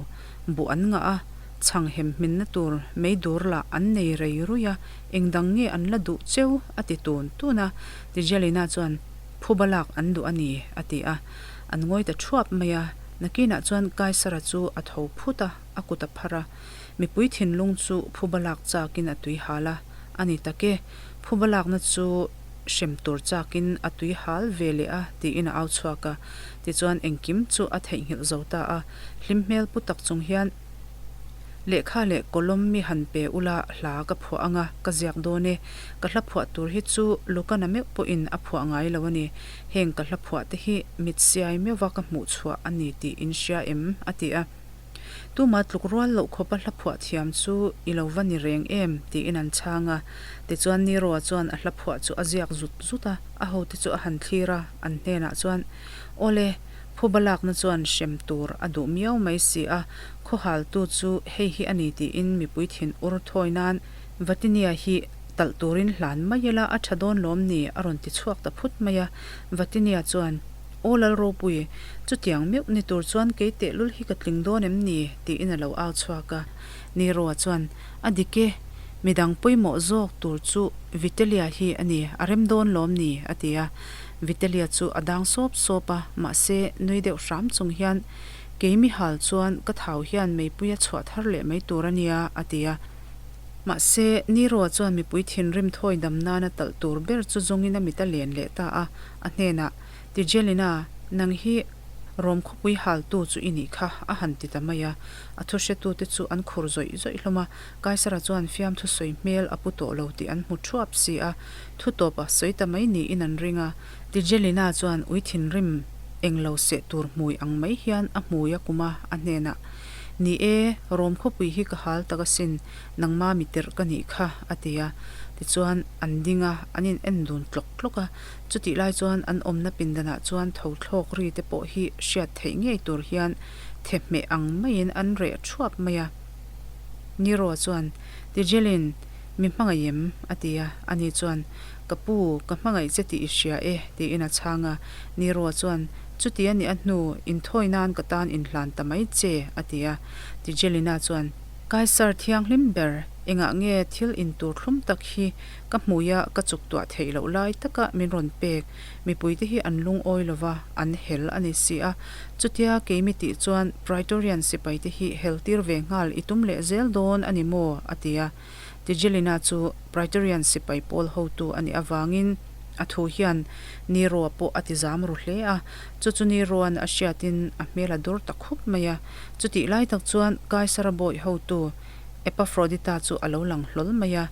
buh an ngah a, chhang hem hminna tur mei dur lah an nei rei rui a, eng dang nge an la duh cheu, a ti tun tun a. Tigelina chuan phuba lak an duh a ni, a ti a. An ngawi ta thuap mai a. Nakinah chuan Kaisara chu a tho phut a, a kut a phar a. Mipui thinlung chu phuba lak chakin a tui hal a, a ni tak e, phuba lakna chu hrem tur chakin a tui hal ve leh a tiin a au chhuak a. Tichuan engkim chu a theihnghilh zo ta a, hlim hmel pu tak chung hian lehkha leh kawlawm mi han pe ula hla ka phuah anga ka ziak dawn e, ka hla phuah tur hi chu Lukana meuh pawhin a phuah ngai lo a ni, heng ka hla phuah te hi mit siai meuhva ka hmuh chhuah a ni tih in hria em? a ti a. Tuma tluk rual loh khawpa hla phuah thiam chu i lo va ni reng em? tiin an chhang a. Tichuan Nero-a chuan a hla phuah chu a ziak zut zut a, a hote chu a han thlir a, an hnenah chuan, Awle, phuba lakna chuan hrem tur a duh miau mai si a, khawhaltu chu hei hi a ni tiin mipui thin ur thawi nan Vatinia hi talh turin hlan mai ila a tha dawn lawm ni? a rawn ti chhuak ta phut mai a. Vatinia chuan, Aw Lalropui, chutiang meuh ni tur chuan kei tehlul hi ka tling dawn em ni? tiin a lo au chhuak a. Nero-a chuan, A dik e, midang pawimawh zawk tur chu Vitelia hi a ni, a rem dawn lawm ni? a ti a. Vitelia chu a dang sawp sawp a, mahse nui deuh hram chung hian, Kei mi hal chuan ka thau hian meipui a chhuah thar leh mai tur a nia, a ti a. Mahse, Nero-a chuan mipui thinrim thawi dam nana talh tur ber chu zawngin a mit a len leh ta a, a hnenah, Tigelina, nang hi Rom khawpui haltu chu i nih kha, a han ti ta mai a. A thuhretute chu an khur zawih zawih hlawm a, Kaisara chuan fiamthu sawi hmel a pu tawh lo tih an hmu thuap si a, thu tawp a sawi ta mai niin an ring a. Tigelina chuan ui thinrim eng lo seh tur hmui ang mai hian a hmui a kum a, a hnenah, Ni e, Rom khawpui hi ka hal tak asin, nangma mi tirh ka nih kha, a ti a. Tichuan, an ding a, an in en dun tlawk tlawk a. Chutih lai chuan an awmna pindanah chuan tho thlawk ri te pawh hi hriat theih ngei tur hian thehmeh ang maiin an reh thuap mai a. Nero chuan, Tigelin, mi hmangaih em? a ti a. Ani chuan, Ka pu, ka hmangaih che tih i hria e, tiin a chhang a. Nero chuan, Chuti a nih a hnu, inthawi nan ka tan inhlan ta mai che, a ti a. Tigelina chuan, Kaisar thianghlim ber, engah nge thil intur thlum tak hi ka hmuia ka chuk tuah theih loh lai taka min rawn pek? Mipuite hi an lungawi lo va, an hel a ni si a. Chutia keimi tih chuan Praetorian sipaite hi hel tir ve nghal i tum leh zel dawn a ni maw? a ti a. Tigelina chu Praetorian sipai pawl hotu a nih avangin a thu hian Nero-a pawh a ti zam ru hle a. Chu chu Nero-a'n a hriatin a hmel a dur ta khup mai a. Chutih lai tak chuan Kaisara bawih hotu Epafrodita chu a lo lang hlawl mai a.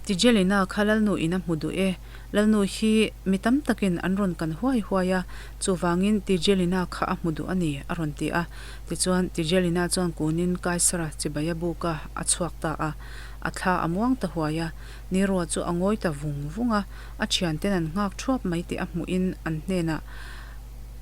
Tigelina kha Lalnu in a hmu duh e. Lalnu hi mi tam takin an rawn kan huai huai a, chuvangin Tigelina kha a hmu duh a ni, a rawn ti a. Tichuan Tigelina chuan kunin Kaisara chibai a buk a, a chhuak ta a. A thla a muang ta huai a. Nero chu a ngawi ta vung vung a, a thianten an nghak thuap mai tih a hmuhin an hnenah,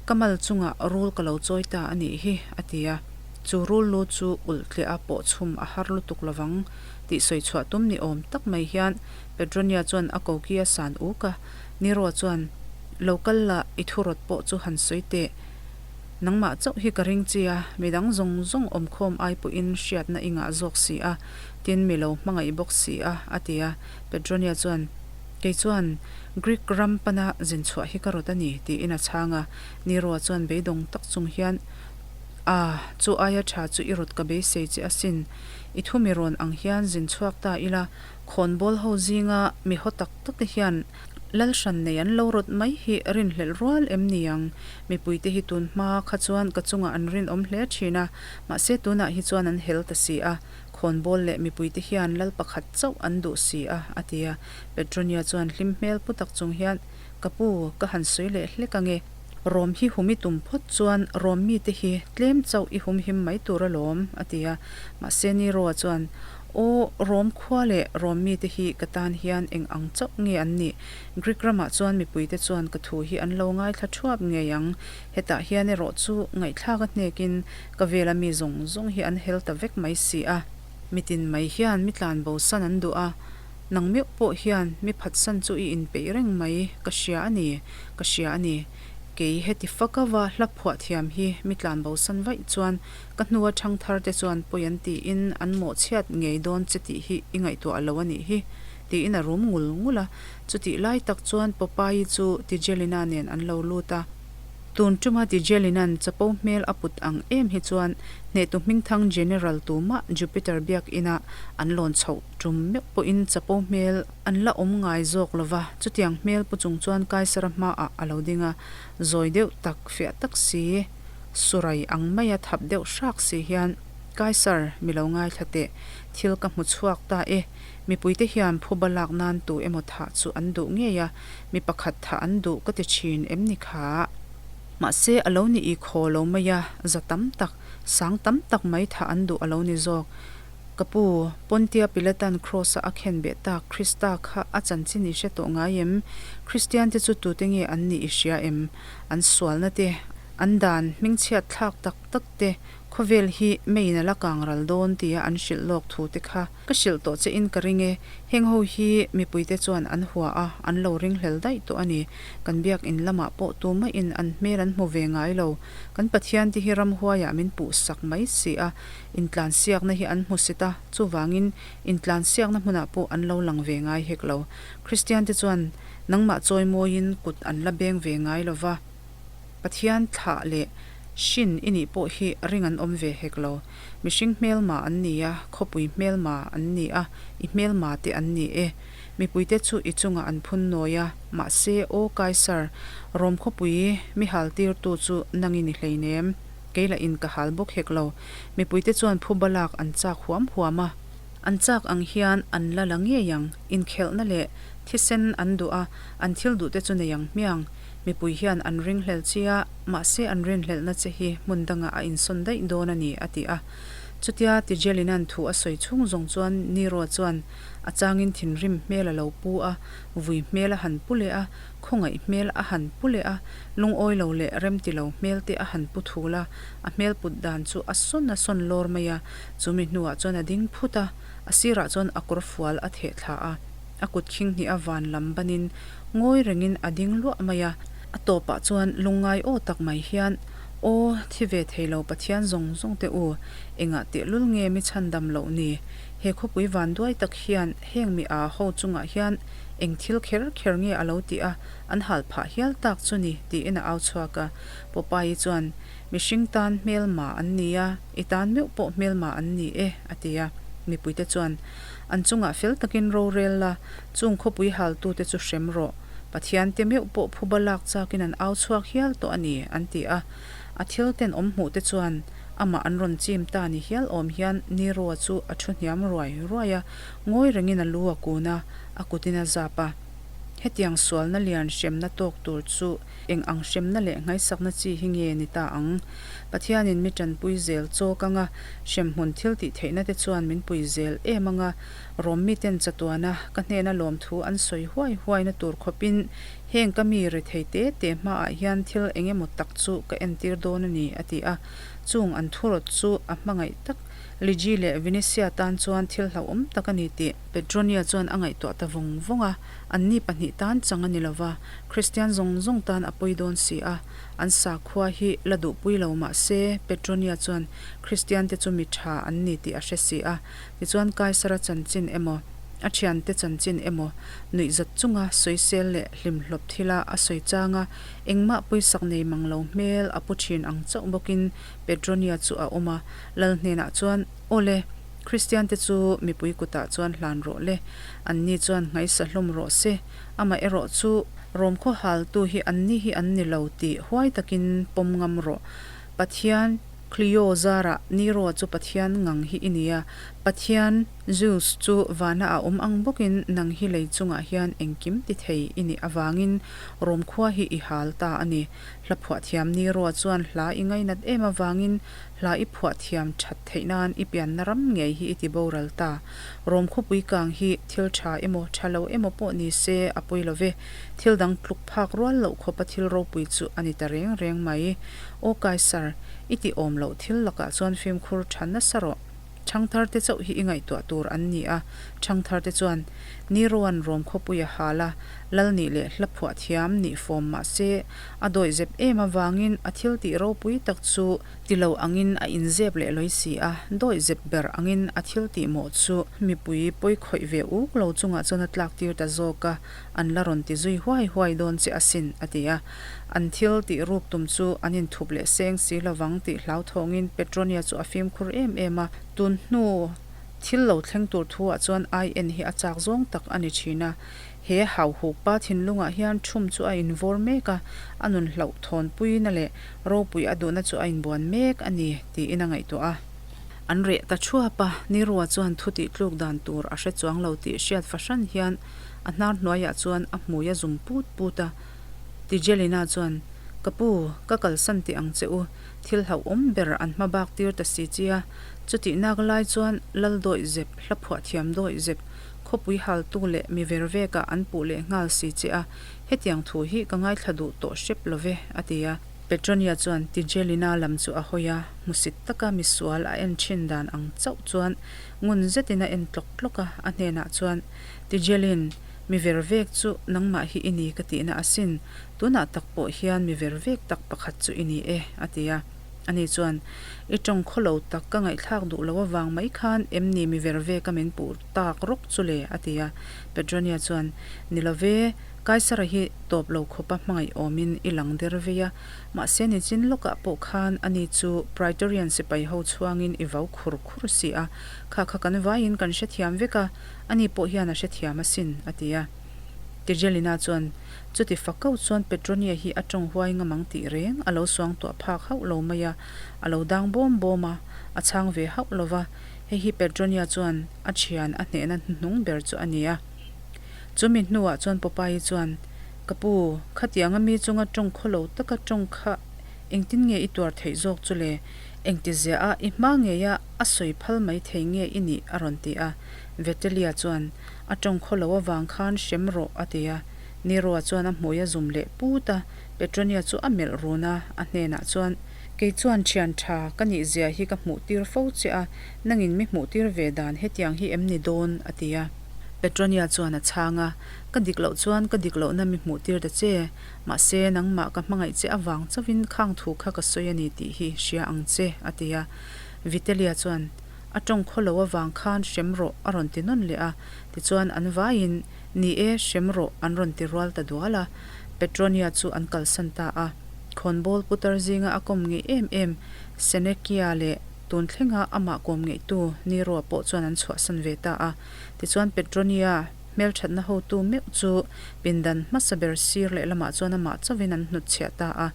Ka mal chungah rul ka lo chawi ta a nih hi, a ti a. Chu rul lu chu ulh tliah a pawh chhum a har lutuk lovang tih sawi chhuah tum ni awm tak mai hian Petronia chuan a koki a san uk a. Nero chuan, Lo kal la, i thu rawt pawh chu han sawi teh. Nangmah chauh hi ka ring chi a, midang zawng zawng awmkhawm ai pawhin hriatna i ngah zawk si a, tin mi lo hmangaih bawk si a, a ti a. Petronia chuan, Kei chuan Greek ram pana zin chhuah hi ka rawt a ni, tiin a chhang a. Nero-a chuan beidawng tak chung hian, Ah, chu aia tha chu i rawt ka beisei che asin. I thu mi rawn ang hian zin chhuak ta ila, khawnbawl ho zinga mi haw tak tak te hian lal hran nei an lo rawt mai hi rinhlelh rual em ni ang? Mipuite hi tun hma kha chuan ka chungah an rinawm hle thin a, mahse tunah hi chuan an hel ta si a. Khawnbawl leh mipuite hian lal pakhat chauh an duh si a, a ti a. Petronia chuan hlim hmel pu tak chung hian, Ka pu, ka han sawi leh hlek ange. Rawm hi hum i tum phawt chuan rawm mite hi tlem chauh i hum him mai tur alawm, a ti a. Mahse Nero-a chuan, Aw, Rom khua leh Rom mite hi ka tan hian eng ang chauh nge an nih? Greek ramah chuan mipuite chuan ka thu hi an lo ngaithla thuap ngei ang. Hetah hian erawh chu ngaihthlak a hnekin Ka vela mi zawng zawng hi an hel ta vek mai si a. Mitin mai hian mi tlan bosan an duh a, nang meuh pawh hian mi phatsan chu i inpeih reng mai, ka hria a ni, ka hria a ni. Kei heti fak ava hla phuah thiam hi mi tlan bosan vaih chuan ka hnua thangthar te chuan pawi an tiin an mawhchhiat ngei dawn che tih hi i ngaihtuah lo a nih hi, tiin a rum ngul ngul a. Chutih lai tak chuan Popeye chu Tigelina nen an lo lut a. Tun tuma Tigelina'n chapo hmel a put ang em hi chuan hnehtu hmingthang General tumah Jupiter biak inah an lawn chhoh tum meuh pawhin chapo hmel an la awm ngai zawk lo va, chutiang hmel pu chung chuan Kaisara hmaah a lo ding a, zawi deuh tak fiah tak si, surai ang maia thap deuh hrak si hian, Kaisar, mi lo ngaithla teh, thil ka hmu chhuak ta e, mipuite hian phuba lak nan tu emaw thah chu an duh ngei a, Mi pakhat thah an duh ka ti thin em ni kha? Mahse a lo ni i khaw lo mai a, za tam tak, sang tam tak mai thah an duh a lo ni zawk. Ka pu, Pontia Pilatan Kraws-a a khenbeh tak Krista kha a chanchin i hre tawh ngai em? Kristiante chu tute nge an nih i hria em? An sualna te, an dan hmingchhiat thlak tak tak te, khawvel hi meiin a la kang ral dawn tia an hrilh lawk thu te kha Ka hrilh tawh che in ka ring e, heng ho hi mipuite chuan an hua a, an lo ringhlel daih tawh a ni. Kan biak in lamah pawh tumahin an hmel an hmu ve ngai lo. Kan Pathian te hi ramhuaiah min puh sak mai si a, intlansiakna hi an hmu sit a, chuvangin intlansiakna hmunah pawh an lo lang ve ngai hek lo. Kristian te chuan nangmah chawimawiin kut an la beng ve ngai lo va, Pathian thlah leh. Hrin i nih pawh hi ring an awm ve hek lo. Mihring hmelma an ni a, khawpui hmelma an ni a, i hmelma te an ni e. Mipuite chu i chungah an phun nawi a, mahse, Aw Kaisar, Rom khawpui mi haltirtu chu nang i ni hleinem. Kei lah in ka hal bawk hek lo. Mipuite chuan phuba lak an chak huam huam a. An chak ang hian an la la ngei ang. Inkhelhna leh thisen an duh a, an thil duhte chu nei ang hmiang. Mipui hian an ringhlel che a, mahse an rinhlelhna che hi hmun dangah a insawn daih dawn a ni, a ti a. Chutia Tigelina'n thu a sawi chhung zawng chuan Nero chuan a changin thinrim hmel a lo pu a, vui hmel a han pu leh a, khawngaih hmel a han pu leh a, lungawi lo leh remti lo hmel te a han pu thul a, a hmel put dan chu a sawn a sawn lawr mai a, chumi hnuah chuan a ding phut a, a sirah chuan a kawr fual a theh thla a, a kut khing hnih a van lam banin ngawi rengin a ding luah mai a, a tawpah chuan lungngai aw tak mai hian, Aw, thi ve thei lo Pathian zawng zawng te u, engah tehlul nge mi chhandam loh ni? He khawpui vanduai tak hian heng mi aa ho chungah hian eng thil kher kher nge a lo tih a, an hal phah hial tak chu ni, tiin a au chhuak a. Popeye chuan, Mihring tan hmelma an ni a, i tan meuh pawh hmelma an ni e, a ti a. Mipuite chuan, An chungah fel takin rorel la, chung khawpui haltute chu hrem rawh. Pathiante meuh pawh phuba lak chakin an au chhuak hial tawh a ni, an ti a. A thil tenawm hmuhte chuan amah an rawn chim ta ni hial awm hian Nero-a chu a thu hniam ruai ruai a, ngawi rengin a lu a kun a, a kutin a zap a. Hetiang sualna lian hremna tawk tur chu eng ang hremna leh nghaisakna chi hi nge ni ta ang? Pathianin mi tanpui zel chawk anga hremhmun thil tih theihna te chuan min pui zel em anga Rom miten chatuana ka hnena lawmthu an sawi huai huaina tur khawpin heng ka mi rethei te te hmaah hian thil eng emaw tak chu ka entir dawn a ni, a ti a. Chung an thurawt chu a hmangaih tak Ligi leh Venetia tan chuan thil hlauhawm tak a ni tih Petronia chuan a ngaihtuah ta vawng vawng a. Anni pahnih tan chang a ni lo va, Kristian zawng zawng tan a pawi dawn si a. An sakhua hi la duhpui lo mah se, Petronia chuan Kristiante chu mi tha an ni tih a hre si a. Tichuan Kaisara chanchin emaw, a thiante chanchin emaw, nuihzat chunga sawisel leh hlimhlawp thila a sawi changa engmah pawisak nei mang lo hmel a pu thin ang chauh bawkin Petronia chu a awm a, Lal hnenah chuan, Aw le, Kristiante chu mipui kutah chuan hlan rawh le, anni chuan nghaisa hlawm rawh se, amah erawh chu Rom khaw haltu hi anni hi an ni lo tih huai takin pawm ngam rawh. Pathian Clio zarah Nero chu Pathian ngang hi i nia, Pathian Zeus chu vana a awm ang bawkin nang hi lei chungah hian engkim ti thei i nih avangin Rom khua hi i hal ta a ni. Hla phuah thiam Nero chuan hla i ngainat em avangin hla i phuah thiam that theih nan i pianna ram ngei hi i ti boral ta. Rom khawpui kang hi thil tha emaw tha lo emaw pawh ni se a pawi lo ve, thil dang tluk phak rual loh khawpa thil ropui chu a ni ta reng reng mai. Aw Kaisar, i ti awm loh thil lakah chuan fimkhur tha nasa rawh. Thangthar te chauh hi i ngaihtuah tur an ni a, thangthar te chuan Niroan Rom khawpui a hal a, lal nih leh hla phuah thiam nih fawm mah se a dawihzep em avangin a thil tih ropui tak chu ti lo angin a inzep leh lawi si a, dawihzep ber angin a thil tih mawh chu mipui pawi khawih ve uk lo chungah chuan a tlak tir ta zawk a, an la rawn ti zui huai huai dawn che asin, a ti a. An thil tih ruk tum chu an inthup leh seng si lovang tih hlauthawngin Petronia chu a fimkhur em em a. Tun hnu thil lo thleng tur thuah chuan IN hi a chak zawng tak a ni thin a. He hauhuk pa thinlungah hian thum chu a invawr mek a, a nun hlauhthawnpuina leh ropui a duhna chu a inbuan mek a ni tiin a ngaihtuah a. An reh ta thuap a, Nirua chuan thu tih tluk dan tur a hre chuang lo tih hriat fahran hian a hnar hnuaiah chuan a hmui a zum put put a. Tijelina chuan, Ka pu, ka kalsan teh ang che u, thil hlauhawm ber an hma bak tir ta si che a. Chutih nak lai chuan Lal dawih zep, hla phuah thiam dawih zep, khawpui haltu leh mi ver vekah an puh leh nghal si che a, hetiang thu hi ka ngaithla duh tawh hrep lo ve, a ti a. Petronia chuan Tijelina lam chu a hawi a, hmusit taka misual a en thin dan ang chauh chuan ngun zetin a en tlawk tlawk a, a hnenah chuan, Tijelin, Mi ver vek chu nangmah hi i ni ka tihna asin, tunah tak pawh hian mi ver vek tak pakhat chu i ni e, a ti a. Ani chuan, I tawng khaw lo tak ka ngaihthlak duh lo avang mai khan em ni mi ver veka min puh tak rawk chu le? a ti a. Petronia chuan, Ni lo ve, Kaisara hi tawp lo khawpa hmangaih awmin i lang der vei a, mahse nichin lawkah pawh khan ani chu Praetorian sipai ho chhuangin i vau khur khur si a, kha kha kan vaiin kan hrethiam vek a, ani pawh hian a hrethiam asin, a ti a. Tigelina chuan, Chuti fakau chuan Petronia hi a tawng huai ngam ang tih reng a lo suangtuah phak hauh lo mai a, a lo dang bawm bawm a, a chhang ve hauh lo va, hei hi Petronia chuan a thian a hnehna hnuhnung ber chu a ni a. Chumi hnuah chuan Popeye chuan, Ka pu, khatianga mi chunga tawng khaw lo taka tawng kha engtin nge i tuar theih zawk chu le? Engtizia a i hma ngeia a sawi phal mai thei nge i nih? a rawn ti a. Vitellia chuan, A tawng khaw lo avang khan hrem rawh, a ti a. Nero-a chuan a hmui a zum leh put a, Petronia chu a melh run a, a hnenah chuan, Kei chuan thian tha ka nih zia hi ka hmuh tir fo che a, nangin mi hmuh tir ve dan hetiang hi em ni dawn? a ti a. Petronia chuan a chhang a, Ka dik loh chuan ka dik lohna mi hmuh tir ta che, mahse nangmah ka hmangaih che avang chauhin khang thu kha ka sawi a ni tih hi hria ang che, a ti a. Vitellia chuan, A tawng khaw lo avang khan hrem rawh a rawn ti nawn leh a, tichuan an vaiin, Ni e, hrem rawh an rawn ti rual ta dual a. Petronia chu an kalsan ta a. Khawnbawl putar zinga a kawm ngeih em em Senekia leh tun thlenga amah kawm ngeihtu Nero-a pawh chuan an chhuahsan ve ta a. Tichuan Petronia hmelthatna hotu meuh chu pindan hmasa ber sir lehlamah chuan amah chauhin an hnutchhiah ta a.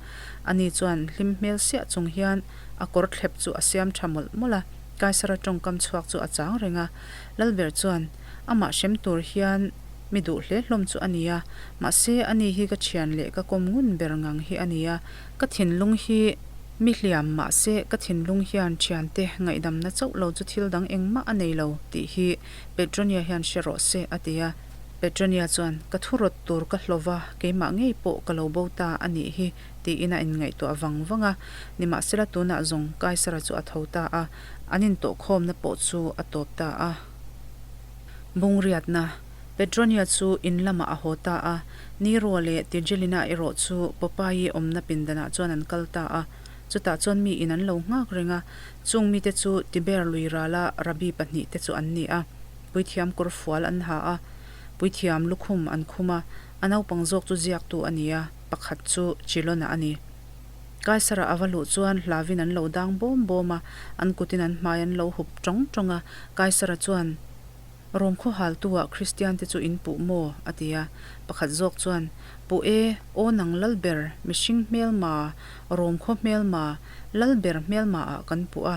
Ani chuan hlim hmel siah chung hian a kawr thlep chu a siam tha mawlh mawlh a, Kaisara tawngkam chhuak chu a chang reng a. Lalber chuan, Amah hrem tur hian mi duh hle hlawm chu a ni a, mahse ani hi ka thian leh ka kawm ngun ber ngang hi a ni a, ka thinlung hi mi hliam mahse ka thinlung hian thiante ngaihdamna chauh lo chu thil dang engmah a nei lo tih hi Petronia hian hre rawh se a ti a. Petronia chuan, Ka thu rawt tur ka hlawh va, keimah ngei pawh ka lo bo ta a nih hi tiin a inngaihtuah vang vang a. Nimahsela tunah zawng Kaisara chu a tho ta a, an intawhkhawmna pawh chu a tawp ta a. Bungriatna, Petronia chu in lamah a haw ta a, Nero leh Tigelina erawh chu Popeye awmna pindanah chuan an kal ta a. Chutah chuan mi in an lo nghak reng a, chung mite chu Tiber lui rala Rabbi pahnihte chu an ni a. Puithiam kawr fual an ha a, puithiam lukhum an khum a, a naupang zawk chu ziaktu a ni a, pakhat chu Chilona a ni. Kaisara a va luh chuan hlavin an lo dang bawm bawm a, an kutin an hmai an lo hup tawng tawng a. Kaisara chuan, Rom khaw haltu-ah Kristiante chu in puh maw? a ti a. Pakhat zawk chuan, Puh e, aw nang Lalber, mihring hmelma, Rom khaw hmelma, Lalber hmelma-ah kan puh a.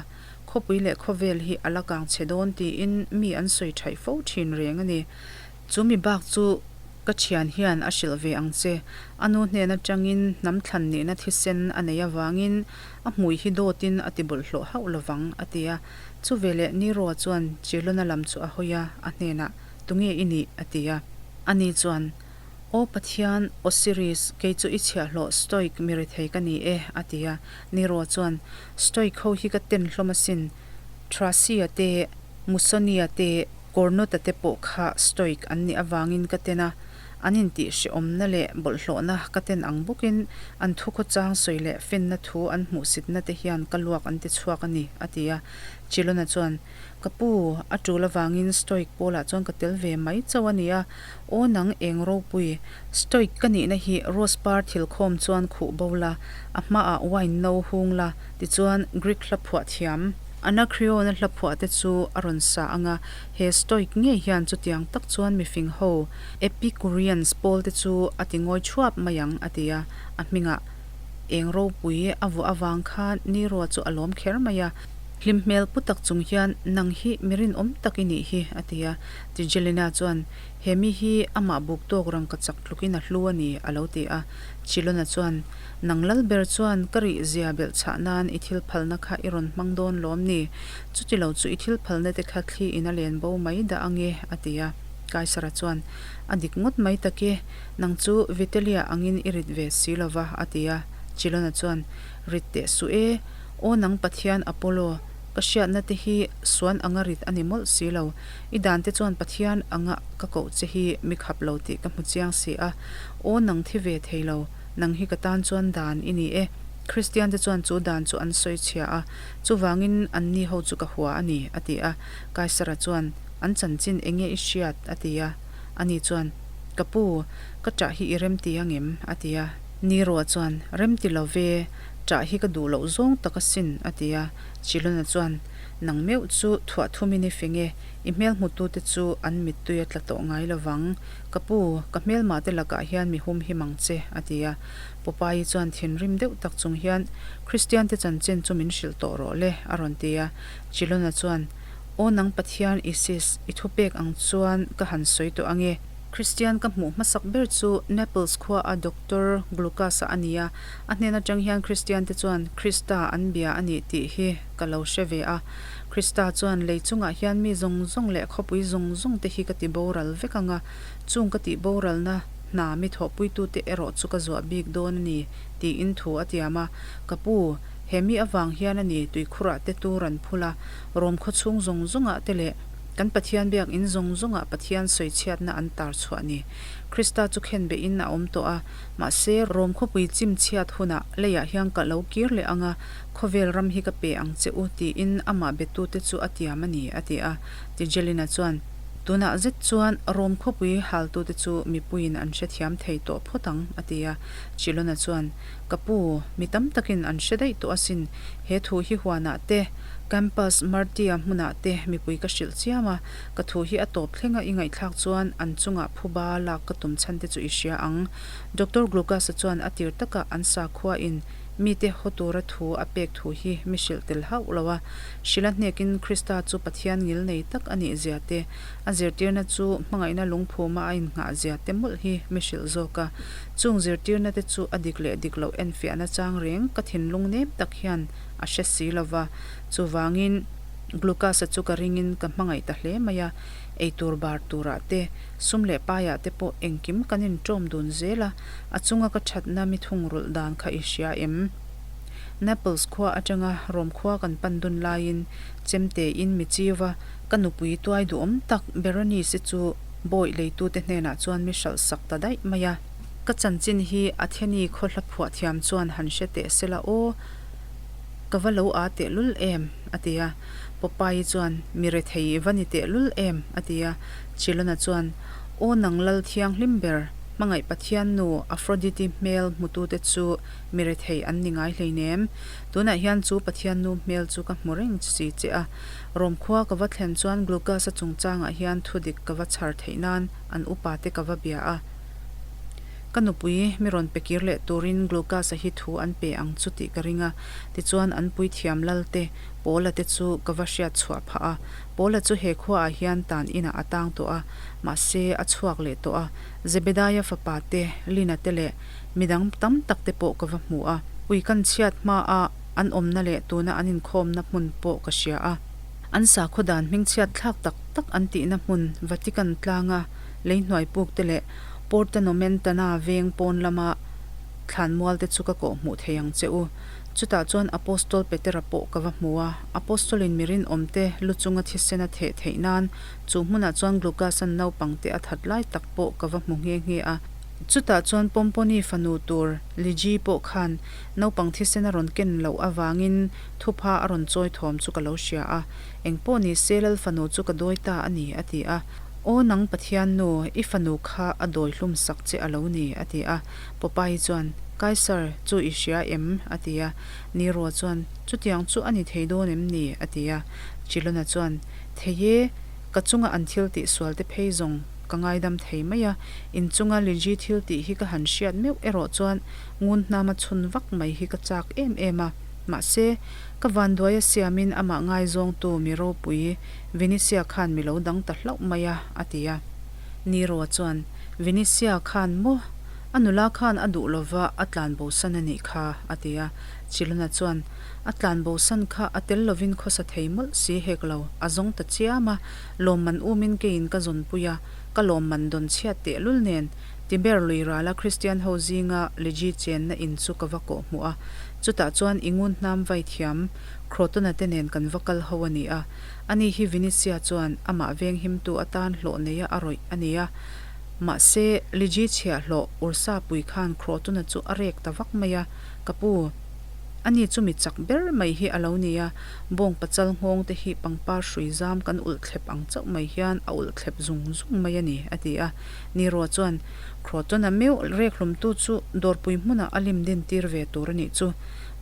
Khawpui leh khawvel hi a la kang chhe dawn tiin mi an sawi thaih fo thin reng a ni. Chu mi bak chu ka thian hian a hrilh ve ang che. A nu hnen atangin hnam thlan nihna thisen a neih avangin a hmui hi dawtin a ti bawlhhlawh hauh lovang, a ti a. Chu veleh Nero chuan Chilona lam chu a hawi a, a hnenah, Tunge i nih? a ti a. Ani chuan, Aw Pathian, Osiris, kei chu i chhiahhlawh Stoic mi rethei ka ni e, a ti a. Nero chuan, Stoic ho hi ka ten hlawm asin, Thracia te, Musonia te, Cornuta te pawh kha Stoic an nih avangin ka ten a, an intih hrehawmna leh bawlhhlawhna ka ten ang bawkin an thukhawchang sawi leh finna thu an hmuhsitna te hian ka luak an ti chhuak a ni, a ti a. Chilona chuan, Ka pu, a tul avangin Stoic pawlah chuan ka tel ve mai chauh a ni a, aw nang eng ropui, Stoic ka nihna hi rose par thilkhawm chuan khuh bo la, a hmaah wine no hung la, tichuan Greek hla phuah thiam. Anacreon-a hla phuah te chu a rawn sa ang a, he Stoic ngei hian chutiang tak chuan mifing ho, Epicureans pawl te chu a ti ngawi thuap mai ang, a ti a. A hmingah eng ropui a vuah avang khan Nero chu a lawm kher mai a. Hlim hmel pu tak chung hian, Nang hi mi rinawm tak i nih hi, a ti a. Tigelina chuan, He mi hi amah buk tawk rangkachak tlukin a hlu a ni, a lo ti a. Chilona chuan, Nang lal ber chuan ka rih zia belh chhah nan i thil phalna kha i rawn hmang dawn lawm ni? Chuti lo chu i thil phalna te kha thli in a len bo mai dah ange, a ti a. Kaisara chuan, A dik ngawt mai tak e, nang chu Vitellia angin i rit ve si lo va, a ti a. Chilona chuan, Rit teh suh e, aw nang Pathian Apollo, ka hriatna te hi suan anga rit a ni mawlh si lo. I dan te chuan Pathian anga ka koh che hi mi khap lo tih ka hmu chiang si a, aw nang thi ve thei lo. Nang hi ka tan chuan dan i ni e. Kristian te chuan chu dan chu an sawi chhia a, chuvangin anni ho chu ka hua a ni, a ti a. Kaisara chuan, An chanchin eng nge i hriat? a ti a. Ani chuan, Ka pu, ka ṭah hi i remti angem? a ti a. Nero-a chuan, Remti lo ve, ṭah hi ka duh loh zawng tak asin, a ti a. Chilona chuan, Nang meuh chu thuah thumin i fing e, i hmel hmutute chu an mittui a tla tawh ngai lo vang. Ka pu, ka hmelmahte lakah hian mi hum him ang che, a ti a. Popeye chuan thinrim deuh tak chung hian, Kristiante chanchin chu min hrilh tawh rawh le, a rawn ti a. Chilona chuan, Aw nang Pathian Isis, i thupek ang chuan ka han sawi tawh ange. Kristian ka hmuh hmasak ber chu Naples khua a Doctor Glucas-a a ni a, a hnen atang hian Kristiante chuan Krista an bia a nih tih hi ka lo hre ve a. Krista chuan lei chungah hian mi zawng zawng leh khawpui zawng zawng te hi ka ti boral vek ang a, chung ka tih boralna hna mi thawhpuitute erawh chu ka zuah bik dawn a ni tiin thu a tiam a. Ka pu, he mi avang hian a ni tuikhurah te tur an phul a, Rom khaw chhung zawng zawngah te leh kan Pathian biakinn zawng zawngah Pathian sawichhiatna an tar chhuah ni. Krista chu khenbehin a awm tawh a, mahse Rom khawpui chim chhiat hunah leiah hian ka lo kir leh ang a, khawvel ram hi ka pe ang che u tiin amah betute chu a tiam a ni, a ti a. Tigelina chuan, Tunah zet chuan Rom khawpui haltute chu mipuiin an hrethiam thei tawh phawt ang, a ti a. Chilona chuan, Ka pu, mi tam takin an hre daih tawh asin, he thu hi huanah te, Campus Martia hmunah te mipui ka hrilh chiam a, ka thu hi a tawp thlenga i ngaihthlak chuan an chungah phuba lak ka tum chhan te chu i hria ang. Doctor Glucas-a chuan a tir takah an sakhuain mite haw tura thu a pek thu hi mi hrilh tel hauh lo a. Hrilh a hnekin Krista chu Pathian ngil nei tak a nih zia te, a zirtirna chu hmangaihna lungphuma a innghah zia te mawlh hi mi hrilh zawk a. Chung zirtirna te chu a dik leh dik loh enfiahna chang reng ka thinlung nem tak hian a hre si lo va, chuvangin Glucas-a chu ka ringin ka hmangaih ta hle mai a, eitur bar turah te, sum leh paiah te pawh engkim kan inṭawm dun zel a, a chunga ka ṭhatna mi thungrulh dan kha i hria em? Naples khua aṭanga Rome khua kan pan dun laiin chemtein mi chiu va, ka nupui tuai duhawm tak Berenice-i chu bawih leitute hnenah chuan mi hralh sak ta daih mai a. Ka chanchin hi Atheni khaw hla phuah thiam chuan han hre teh sela aw. Ka va lo â tehlul em? a ti a. Popeye chuan, Mi rethei i va ni tehlul em? a ti a. Chilona chuan, Aw nang lal thianghlim ber, hmangaih Pathian nu Aphrodite hmel hmutute chu mi rethei an ni ngai hleinem. Tunah hian chu Pathian nu hmel chu ka hmu reng si che a. Rom khua ka va thlen chuan Glucas-a chungchangah hian thudik ka va chhar theih nan an upate ka va bia a. Ka nupui mi rawn pe kir leh turin Glucas-a hi thu an pe ang chu tih ka ring a, tichuan an puithiam lalte Paula te chu ka va hriat chhuah phah a. Paula chu he khuaah hian tan inah a tang tawh a, mahse a chhuak leh tawh a. Zebedaia fapa te, Lina te leh midang tam tak te pawh ka va hmu a. Ui kan chhiat hmaa an awmna leh tuna an inkhawmna hmun pawh ka hria a. An sakhaw dan hmingchhiat thlak tak tak an tihna hmun Vatican tlanga leihnuai puk te leh Porta Nomentana veng pawn lama thlanmual te chu ka kawh hmuh thei ang che u. Chutah chuan Apostol Petera pawh ka va hmu a, Apostol-in mi rinawmte lu chunga thisen a theh theih nan chu hmunah chuan Glucas-a'n naupangte a that lai tak pawh ka va hmu nghe nghe a. Chutah chuan Pomponi fanu tur Ligi pawh khan naupang thisen a rawn ken loh avangin thupha a rawn chawi thawm chu ka lo hria a, Engpawh ni se Lal fanu chu ka dawi ta a ni, a ti a. Aw nang Pathian nu, i fanu kha a dawi hlum sak che a lo ni, a ti a. Popeye chuan, Kaisar, chu i hria em? a ti a. Nero chuan, Chutiang chu a ni thei dawn em ni? a ti a. Chilona chuan, Thei e, ka chunga an thil tih sual te phei zawng ka ngaidam thei mai a, in chunga Liji thil tih hi ka han hriat meuh erawh chuan ngun hnama chhun vak mai hi ka chak em em a. Mahse, ka vanduai a siamin amah ngaizawngtu mi ropui Vinisia khan mi lo dang ta hlauh mai a, a ti a. Nero chuan, Vinisia khan maw? A nula khan a duh lova a tlan bosan a nih kha, a ti a. Chilona chuan, A tlan bosan kha a tel lovin khawsa thei mawlh si hek lo, a zawng ta chiam a, lawmman umin keiin ka zawnpui a, ka lawmman dawn chhiat tehlul nen, Tiber lui rala Kristian ho zinga Liji chenna in chu ka va kawh hmuh a, chutah chuan i ngun hnam vai thiam Crotona te nen kan va kal ho a ni a. Ani hi Vinicius chuan amah venghimtu atan hlawh neia a rawih a ni a. Mahse, Liji chhiahhlawh Ursa pui khan Crotona chu a rek ta vak mai a, Ka pu. Ani chu mi chak ber mai hi a lo ni a, bawng pachal nghawng te hi pangpar hrui zam kan ulh thlep ang chauh mai hian a ulh thlep zung zung mai a ni, a ti a. Nero chuan, Croton-a meuh rek hlumtu chu dawrpui hmunah a lim din tir ve tur a nih chu.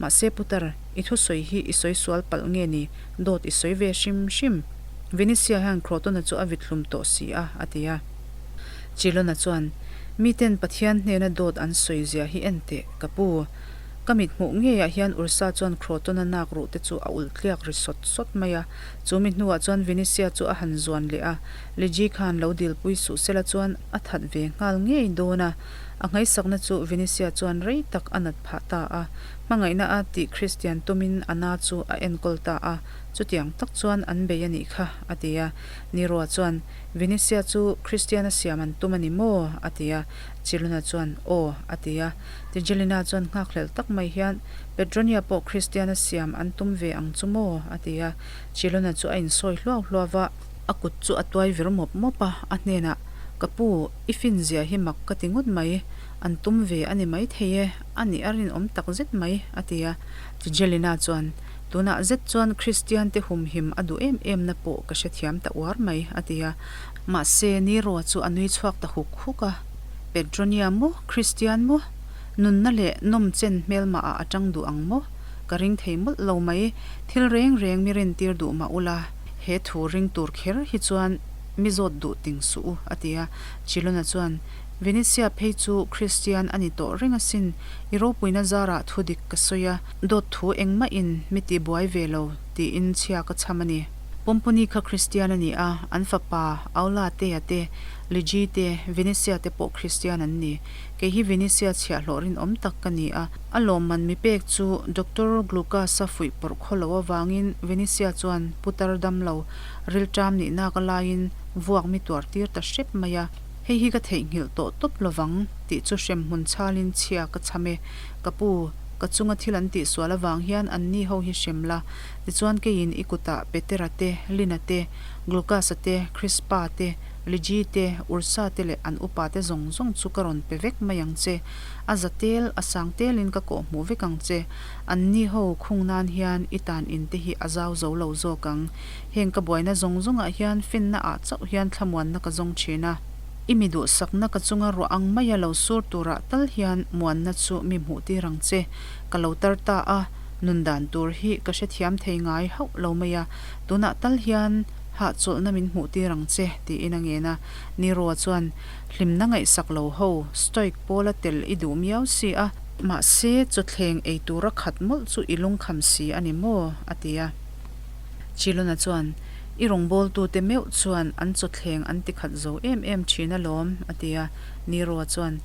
Mahse putar, i thusawi hi i sawi sual palh nge ni? Dawt i sawi ve hrim hrim. Venetia hian Croton-a chu a vit hlum tawh si a, a ti a. Chilona chuan, Miten Pathian hnena dawt an sawi zia hi en teh, ka pu. Ka mit hmuh ngeiah hian Ursa chuan Croton-a nak ruh te chu a ulh tliak ri sawt sawt mai a. Chu mi hnuah chuan Venetia chu a han zuan leh a, Liji khan lo dilpui suh sela chuan a that ve nghal ngei dawn a. A nghaisakna chu Venetia chuan rei tak a nat phah ta a. Hmangaihna a tih Kristian tumin a na chu a enkawl ta a. Chutiang tak chuan an bei a nih kha, a ti a. Niroa chuan, Venetia chu Kristiana siam an tum a ni maw? a ti a. Chiluna chuan, Aw, a ti a. Tigelina chuan nghakhlelh tak mai hian, Petronia pawh Kristiana siam an tum ve ang chu maw? a ti a. Chiluna chu a insawi hluau hluau va. A kut chu a tuai vir mawp mawp a, a hnenah, Ka pu, i fin zia hi mak ka ti ngawt mai. An tum ve a ni maithei e, a nih a rinawm tak zet mai, a ti a. Tigelina chuan, Tunah zet chuan Kristiante humhim a duh em em na pawh ka hrethiam ta uar mai, a ti a. Mahse, Nero chu a nui chhuak ta huk huk a. Petronia maw? Kristian maw? Nunna leh nawmchen hmelmah ah a tang duh ang maw? Ka ring thei mawlh lo mai. Thil reng reng mi rintir duh mah ula, he thu ring tur kher hi chuan mi zawt duh ting suh u, a ti a. Chilona chuan, Venetia phei chu Kristian a ni tawh reng asin, i ropuina zarah thu dik ka sawi a. Dawt thu engmahin mi ti buai ve lo tiin chhia ka chham a ni. Pomponi kha Kristian a ni a, an fapa Aula Tea te, Ligi te, Venetia te pawh Kristian an ni. Kei hi Venetia chhiahhlawh rinawm tak ka ni a. A lawmman mi pek chu Doctor Glucas-a fuih pawrh khaw lo avangin Venetia chuan putar damlo rilṭam nihnak a laiin vuak mi tuar tir ta hrep mai a. Hei hi ka theihnghilh tawh tawp lovang tih chu hremhmun chhalin chhia ka chham e. Ka pu, ka chunga thil an tihsual avang hian anni ho hi hrem la, tichuan keiin i kutah Petera te, Lina te, Glucas-a te, Crispa te, Ligi te, Ursa te leh an upa te zawng zawng chu ka rawn pe vek mai ang che. A za tel, a sang telin ka kawh hmuh vek ang che. Anni ho khung nan hian i tan in te hi a zau zo lo zawk ang. Heng ka buaina zawng zawngah hian finna ah chauh hian thlamuanna ka zawng thin a. I mi duhsakna ka chunga ruah ang maia lo sur turah tal hian muanna chu mi hmuh tir ang che. Ka lo tar ta a, nun dan tur hi ka hrethiam thei ngai hauh lo mai a, tunah tal hian hahchawlhna min hmuh tir ang che, tiin a ngen a. Nero chuan, Hlimna ngaihsak lo ho, Stoic pawla tel i duh miau si a, mahse chawthleng ei tura khat mawlh chu i lungkham si a ni maw? a ti a. Chilona chuan, I rawngbawltute meuh chuan an chawthleng an ti khat zo em em thin alawm, a ti a. Nero chuan,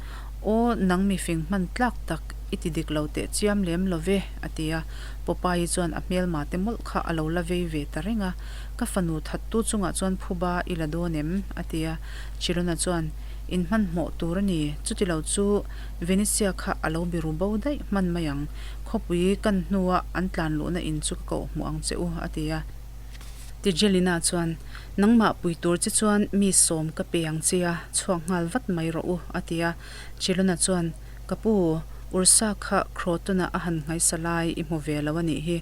Aw, nang mifing hman tlak tak, i ti dik lo teh chiam lem lo ve, a ti a. Popeye chuan a hmelma te mawlh kha a lo la vei ve ta reng a. Ka fanu thattu chungah chuan phuba i la dawn em? a ti a. Chilona chuan, In hmanhmawh tur a ni, chuti lo chu Venetia kha a lo biru bo daih hman mai ang. Khawpui kan hnua an tlan luhna in chu ka koh hmuh ang che u, a ti a. Tigelina chuan, Nangmah pui tur che chuan mi sawm ka pe ang che a, chhuak nghal vat mai rawh u, a ti a. Chilona chuan, Ka pu, Ursa kha Croton-a a han nghaisa lai i hmu ve lo a nih hi.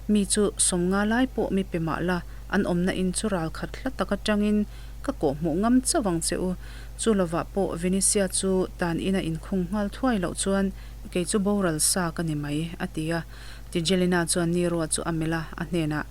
Mi chu sawmnga lai pawh mi pe mah la, an awmna in chu ral khat hla tak atangin ka kawh hmuh ngam chauh ang che u. Chu lovah pawh Venetia chu tan ina inkhung nghal thuai loh chuan Kei chu boral sa ka ni mai, a ti a. Tigelina chuan Nero-a chu a melh a, a hnenah,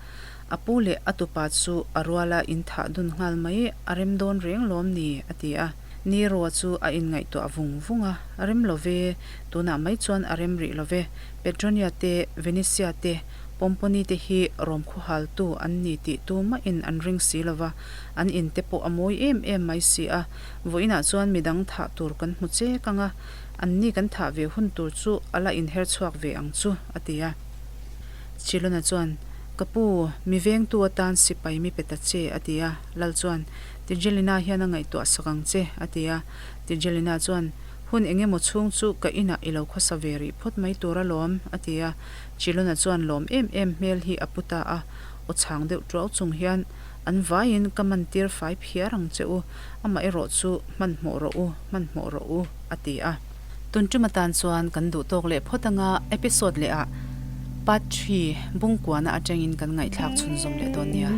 A pu leh a tupa chu a ruala in thah dun nghal mai, a rem dawn reng lawm ni? a ti a. Nero-a chu a inngaihtuah vung vung a, Rem lo ve, tunah mai chuan a rem rih lo ve. Petronia te, Venetia te, Pomponi te hi Rom khuahaltu an ni tih tumahin an ring si lo va, an in te pawh a mawi em em mai si a. Vawiinah chuan midang thah tur kan hmu chek ang a, Anni kan thah ve hun tur chu a la inher chhuak ve ang chu, a ti a. Chilona chuan, Ka pu, mi vengtu atan sipai mi pe ta che, a ti a. Lal chuan, Tigelina hian a ngaihtuah sak ang che, a ti a. Tigelina chuan, Hun eng emaw chhung chu ka inah i lo khawsa ve rih phawt mai tur alawm, a ti a. Chilona chuan lawm em em hmel hi a pu ta a. Aw chhang deuh tuau chung hian, An vaiin ka man tir fai phiar ang che u, amaherawh chu hmanhmawh rawh u, hmanhmawh rawh u, a ti a. Tun tum atan chuan kan duh tawk leh phawt anga episode leh ah. Part Three, Bungkuana atangin kan ngaihthlak chhunzawm leh dawn nia.